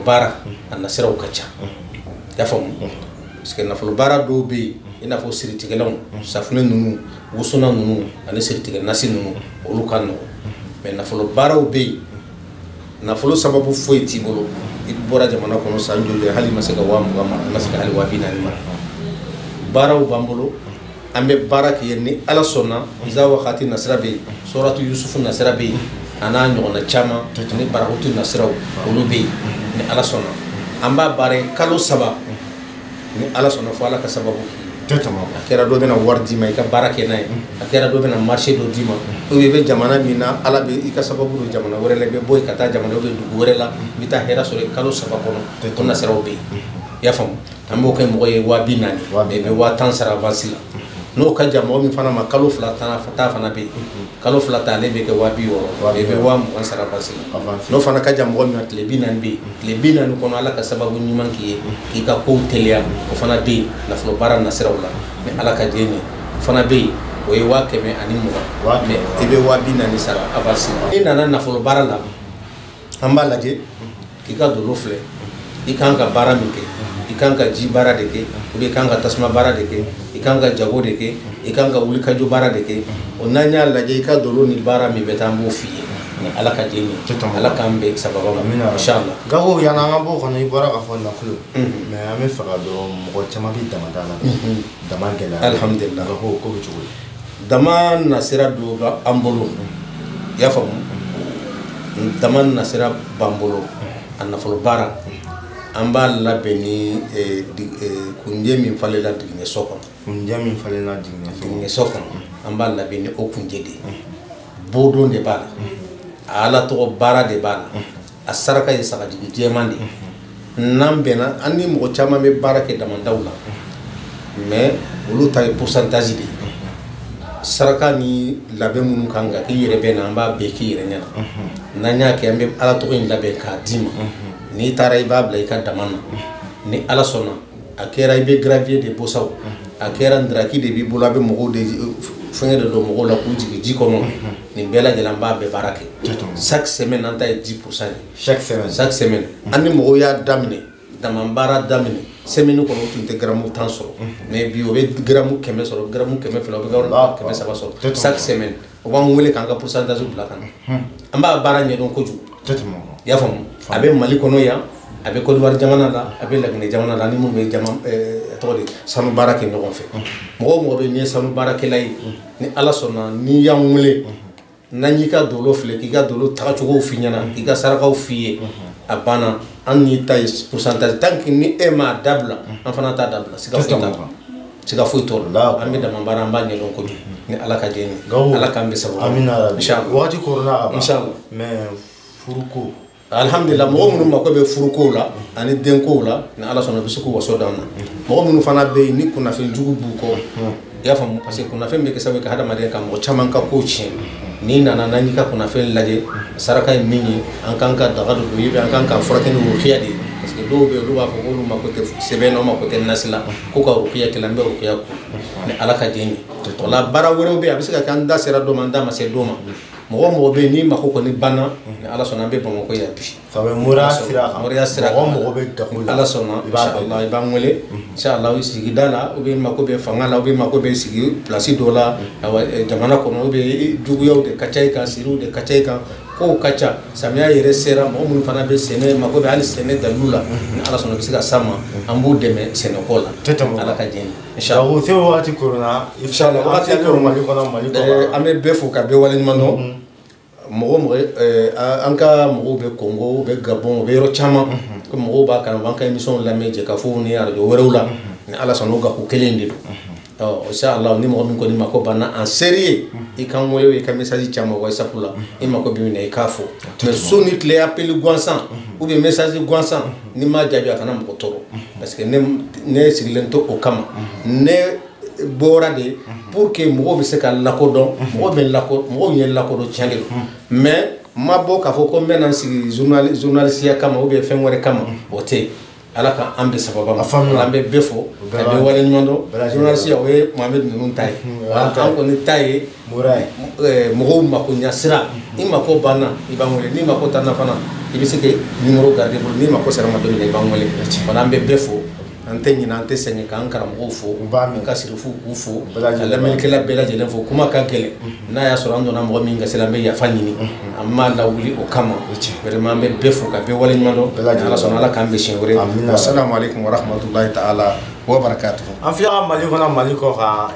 baara, a nasiraw ka ca. I y'a faamu? Parce que nafolo baara dɔw bɛ yen, i n'a fɔ siritigɛlanw, safunɛ ninnu, wusuna ninnu ani siritigɛ nasi ninnu, olu ka nɔgɔn. Mais nafolo baaraw bɛ yen, nafolo sababu foyi t'i bolo, i bɔra jamana kɔnɔ san joli, hali i ma se ka 20 mara, i ma se ka hali 40 mara. Baaraw b'an bolo, an bɛ baara kɛ ni Ala sɔnna. Iza wakati nasira bɛ yen, suratu Yusufu nasira bɛ yen, a n'a ɲɔgɔnna caman, ni barakutu nasiraw olu bɛ yen. Ni Ala sɔnna, an b'a baara kalo 3. Ni Ala sɔnna, fo Ala ka sababu k'i ye. A kɛra dɔ bɛna wari d'i ma i ka baara kɛ n'a ye, a kɛra dɔ bɛna marché dɔ d'i ma, ou bien i bɛ jamana min na, Ala bɛ i ka sababu don jamana wɛrɛ la, i bɛ bɔ yen ka taa jamana bɛ dugu wɛrɛ la, i bɛ taa hɛrɛ sɔrɔ kalo 3 kɔnɔ. O nasiraw bɛ yen. I y'a faamu? An b'o kɛ mɔgɔ ye 40,000, i bɛ 10,000 sara avance la. N'o ka jan mɔgɔ min fana ma, kalo 2 ta fana bɛ yen. Kalo 2 ta ale bɛ kɛ 60,000, i bɛ 20,000 sara avance la. N'o fana ka jan mɔgɔ min ma, tile 40 bɛ yen. Tile 40 kɔnɔ, Ala ka sababu ɲuman k'i ye, k'i ka kow teliya, o fana bɛ yen nafolo baara nasiraw la. Ni Ala ka diɲɛ ye fana bɛ yen, o ye 120 000, mais i bɛ 40 000 sara avance. N'i nana nafolo baara la, an b'a lajɛ k'i ka dolo filɛ, i kan ka baara min kɛ, i kan ka ji baara de kɛ, ou bien i kan ka tasuma baara de kɛ, i kan ka jago de kɛ, i kan ka wulikajɔ baara de kɛ. O n'an y'a lajɛ, i ka dolo ni baara min bɛ taa, an b'o f'i ye. Ni Ala ka diɲɛ ye, Ala k'an bɛn sababa ma, inchallah. Gago, yanni an ka bɔ o kɔnɔ, i bɔra k'a fɔ nafolo, mais an bɛ fɛ ka dɔn, mɔgɔ caman bɛ damada la, dama gɛlɛya. Alhamdulillah. Gago, ko bɛ cogo di? Dama nasira dɔ b'an bolo, i y'a faamu, dama nasira b'an bolo. A nafolo baara, an b'a labɛn ni kunjɛ min falenna diginɛso kɔnɔ. Kunjɛ min falenna diginɛso. Diginɛso kɔnɔ, an b'a labɛn ni o kunjɛ de ye. Bodon de b'a la, a Ala tɔgɔ baara de b'a la, a saraka ye sagajigi jɛman de ye. N'an bɛnna, an ni mɔgɔ caman bɛ baara kɛ damandaw la, mais olu ta ye pourcentage de ye. Saraka ni labɛn minnu kan ka k'i yɛrɛ bɛ na, an b'a bɛɛ k'i yɛrɛ ɲɛna. N'an y'a kɛ, an bɛ Ala tɔgɔ in labɛn k'a d'i ma. N'i taara, i b'a bila i ka dama na. Ni Ala sɔnna, a kɛra i bɛ gravier de bɔ sa o, a kɛra ndaraki de b'i bolo, a bɛ mɔgɔw de fɛngɛ de don mɔgɔw la k'u jigin ji kɔnɔ, nin bɛɛ lajɛlen an b'a bɛɛ baara kɛ. Chaque semaine, an ta ye 10% ye. Chaque semaine. Chaque semaine. An ni mɔgɔw y'a daminɛ, dama baara daminɛ, semaine kɔnɔ, o tun tɛ garamu 10 sɔrɔ, mais bi o bɛ garamu 100 sɔrɔ, garamu 200, o bɛ garamu 300 sɔrɔ chaque semaine. O b'an wele k'an ka pourcentage bila ka na. An b'a baara ɲɛdɔn kojugu, i y'a faamu. A bɛ Mali kɔnɔ yan, a bɛ Côte d'Ivoire jamana la, a bɛ Laginɛ jamana la, ni minnu bɛ jama tɔgɔ de sanu baara kɛ ɲɔgɔn fɛ. Mɔgɔ o mɔgɔ bɛ yen n'i ye sanu baarakɛla ye, ni Ala sɔnna, n'i y'an wele, n'an y'i ka dolo filɛ, k'i ka dolo tagacogow f'i ɲɛna, k'i ka sarakaw f'i ye, a banna. An n'i ta ye pourcentage. Tant que ni e m'a dabila, an fana t'a dabila. Siga foyi t'a la, siga foyi t'o la. An bɛ dama baara, an b'a ɲɛdɔn kojugu. Ni Ala ka diɲɛ ye, Ala k'an bɛ sababu. Amina rabi. Inchallah. Wagati koronna ka ban. Inchallah. Mais furuko. Alhamdulillah, mɔgɔ minnu mako bɛ furukow la ani denkow la, ni Ala sɔnna, u bɛ se k'u waso d'an na. Mɔgɔ minnu fana bɛ yen ni kunnafɛn jugu b'u kɔ, i y'a faamu, parce que kunnafɛn bɛ kɛ sababu ye ka hadamaden ka mɔgɔ caman ka kow tiɲɛ. N'i nana, n'an y'i ka kunnafɛn lajɛ, saraka ye min ye, an kan ka daga dɔ don i bɛ, an kan ka furakɛ ni rukiya de ye, parce que dɔw bɛ yen, olu b'a fɔ k'olu mako tɛ sɛbɛn na, o mako tɛ nasi la, ko ka rukiya kɛ la, n bɛ rukiya ko ni Ala ka diɲɛ ye. O la, baara wɛrɛw bɛ yen, a bɛ se ka kɛ an da sera dɔ ma, an da ma se dɔ ma. Mɔgɔ o mɔgɔ bɛ yen n'i mako kɔni banna, ni Ala sɔnna, an bɛ Bamakɔ yan bi. Ça bɛ moriya sira kan. Moriya sira kan. Mɔgɔ o mɔgɔ bɛ gago la. Ala sɔnna, inshallah, i b'an wele, inshallah, sigida la, ou bien mako bɛ fanga la, ou bien mako bɛ sigi place dɔ la, awa jamana kɔnɔ, ou bien juguyaw de ka ca i kan, siriw de ka ca i kan, kow ka ca, samiya yɛrɛ sera, mɔgɔ minnu fana bɛ sɛnɛ, mako bɛ hali sɛnɛ dalilu la, ni Ala sɔnna, u bɛ se ka s'an ma, an b'u dɛmɛ sɛnɛko la. Ala ka diɲɛ ye. Inshallah. O se wagati koronna. Inshallah, wagati koronna. Mali kɔnɔ, Mali kɔ. An bɛ bɛɛ fo ka bɛɛ waleɲuman dɔn. Mɔgɔ mɔgɔ, an ka mɔgɔw bɛ Congo, u bɛ Gabon, u bɛ yɔrɔ caman, ko mɔgɔw b'a kan, u b'an ka émission lamɛn Jɛkafo ni arajo wɛrɛw la. Ni Ala sɔnna, o gako kelen de don. Ɔ inshallah, ni mɔgɔ min kɔni mako banna en sérieux, i k'an wele, i ka message caman WhatsApp la, i mako bɛ min na, i k'a fɔ. Mais su ni tile, appel gansan ou bien message gansan, n'i m'a jaabi, a kana mɔgɔ tɔɔrɔ, parce que ne sigilen to o kama. Ne bɔra de pour que mɔgɔw bɛ se ka lakodɔn, mɔgɔw bɛ lako, mɔgɔw ye lakodɔn, tiɲɛ de don. Mais n ma bɔ k'a fɔ ko n bɛ na n sigi journaliste kama ou bien fɛn wɛrɛ kama, o tɛ yen. Ala ka an bɛ sababa ma. An bɛ bɛɛ fo ka bɛɛ waleɲuman dɔn. Journaliste, o ye Mohamed ninnu ta ye, an kɔni ta ye mɔgɔw mako ɲɛ sira. I mako banna, i b'an wele. N'i mako t'an na fana, i bɛ se ka numéro garder bolo, n'i mako sera ma don min na, i b'an wele. Wala, an bɛ bɛɛ fo, an tɛ ɲinɛ, an tɛ sɛgɛn k'an karamɔgɔw fo, an ka sirifuw k'u fo, ka lamɛnnikɛla bɛɛ lajɛlen fo. Kuma ka gɛlɛn, n'a y'a sɔrɔ an donna mɔgɔ min gasi la, an bɛ yafa ɲini, an b'a lawuli o kama. Vraiment, an bɛ bɛɛ fo ka bɛɛ waleɲuman dɔn. Ala sɔnna, Ala k'an bɛn siɲɛ wɛrɛ. Assalamu alaikum wa rahmatullahi ta'ala wa barakatuh. An filɛ ka Mali kɔnɔ, Mali kɔ kan,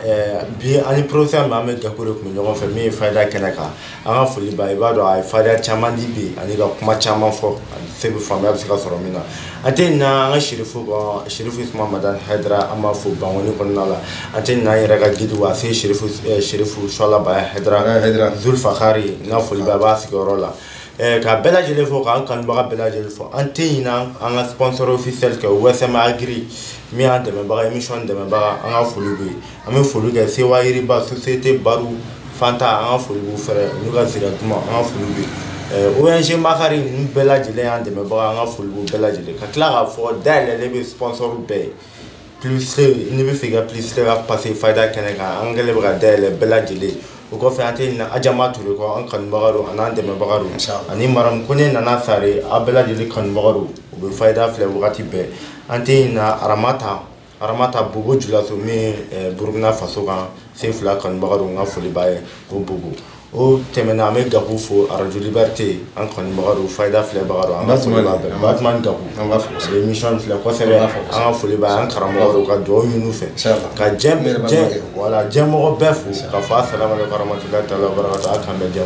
bi ani professeur min an bɛ Gaku de tun bɛ ɲɔgɔn fɛ, min ye fayida kɛnɛ kan. An ka foli ba, i b'a dɔn a ye fayida caman di bi ani ka kuma caman fɔ, se bɛ faamuya bɛ se ka sɔrɔ min na. An tɛ ɲinɛ an ka Sirifu kɔ, Sirifu Isuma Madani Hayidara, an b'a fo Bankoni kɔnɔna la. An tɛ ɲinɛ an yɛrɛ ka guide a se Sirifu Sirifu Suwala Baya Hayidara Zulfakari, n ka foli ba b'a sigiyɔrɔ la. Ka bɛɛ lajɛlen fo, k'an kanubaga bɛɛ lajɛlen fo. An tɛ ɲinɛ an ka sponsor officiel kɛ USM Agri, min y'an dɛmɛbaga, émission dɛmɛbaga, an ka foli b'u ye. An bɛ foli kɛ Sewa Yiriba société Baru Fanta, an ka foli b'u fɛrɛ n'u ka zira duman, an ka foli b'u ye. ONG Makari, ninnu bɛɛ lajɛlen y'an dɛmɛbaga, an ka foli b'u bɛɛ lajɛlen. Ka tila k'a fɔ dayɛlɛlen bɛ sponsor bɛɛ ye. Publicité, n'i bɛ fɛ i ka publicité ka passer Fayida kɛnɛ kan, an kɛlen bɛ ka dayɛlɛ bɛɛ lajɛlen. O kɔfɛ, an tɛ ɲinɛ Ajama Ture kɔ, an kanubaga don, a n'an dɛmɛbaga don, ani Maramu Kone Nana Sare, aw bɛɛ lajɛlen kanubaga don, u bɛ Fayida filɛ wagati bɛɛ. An tɛ ɲinɛ Aramata Bobo Julaso, min ye Burukina Faso kan sen fila kanubaga don, n ka foli b'a ye ko Bobo. O tɛmɛna, an bɛ Gaku fo, Radio Liberté, an kanubaga don, Fayida filɛbaga don, an ka foli b'a bɛɛ. Batman Gaku, an b'a fo, a bɛ émission filɛ kosɛbɛ, an ka foli b'a ye, an karamɔgɔ don, ka dugawu ɲini u fɛ, ka diɲɛ, voilà, diɲɛmɔgɔ bɛɛ fo, ka fɔ asalamu aleykum warahmatulahi taala wabarakatuh. A k'an bɛn diɲɛ.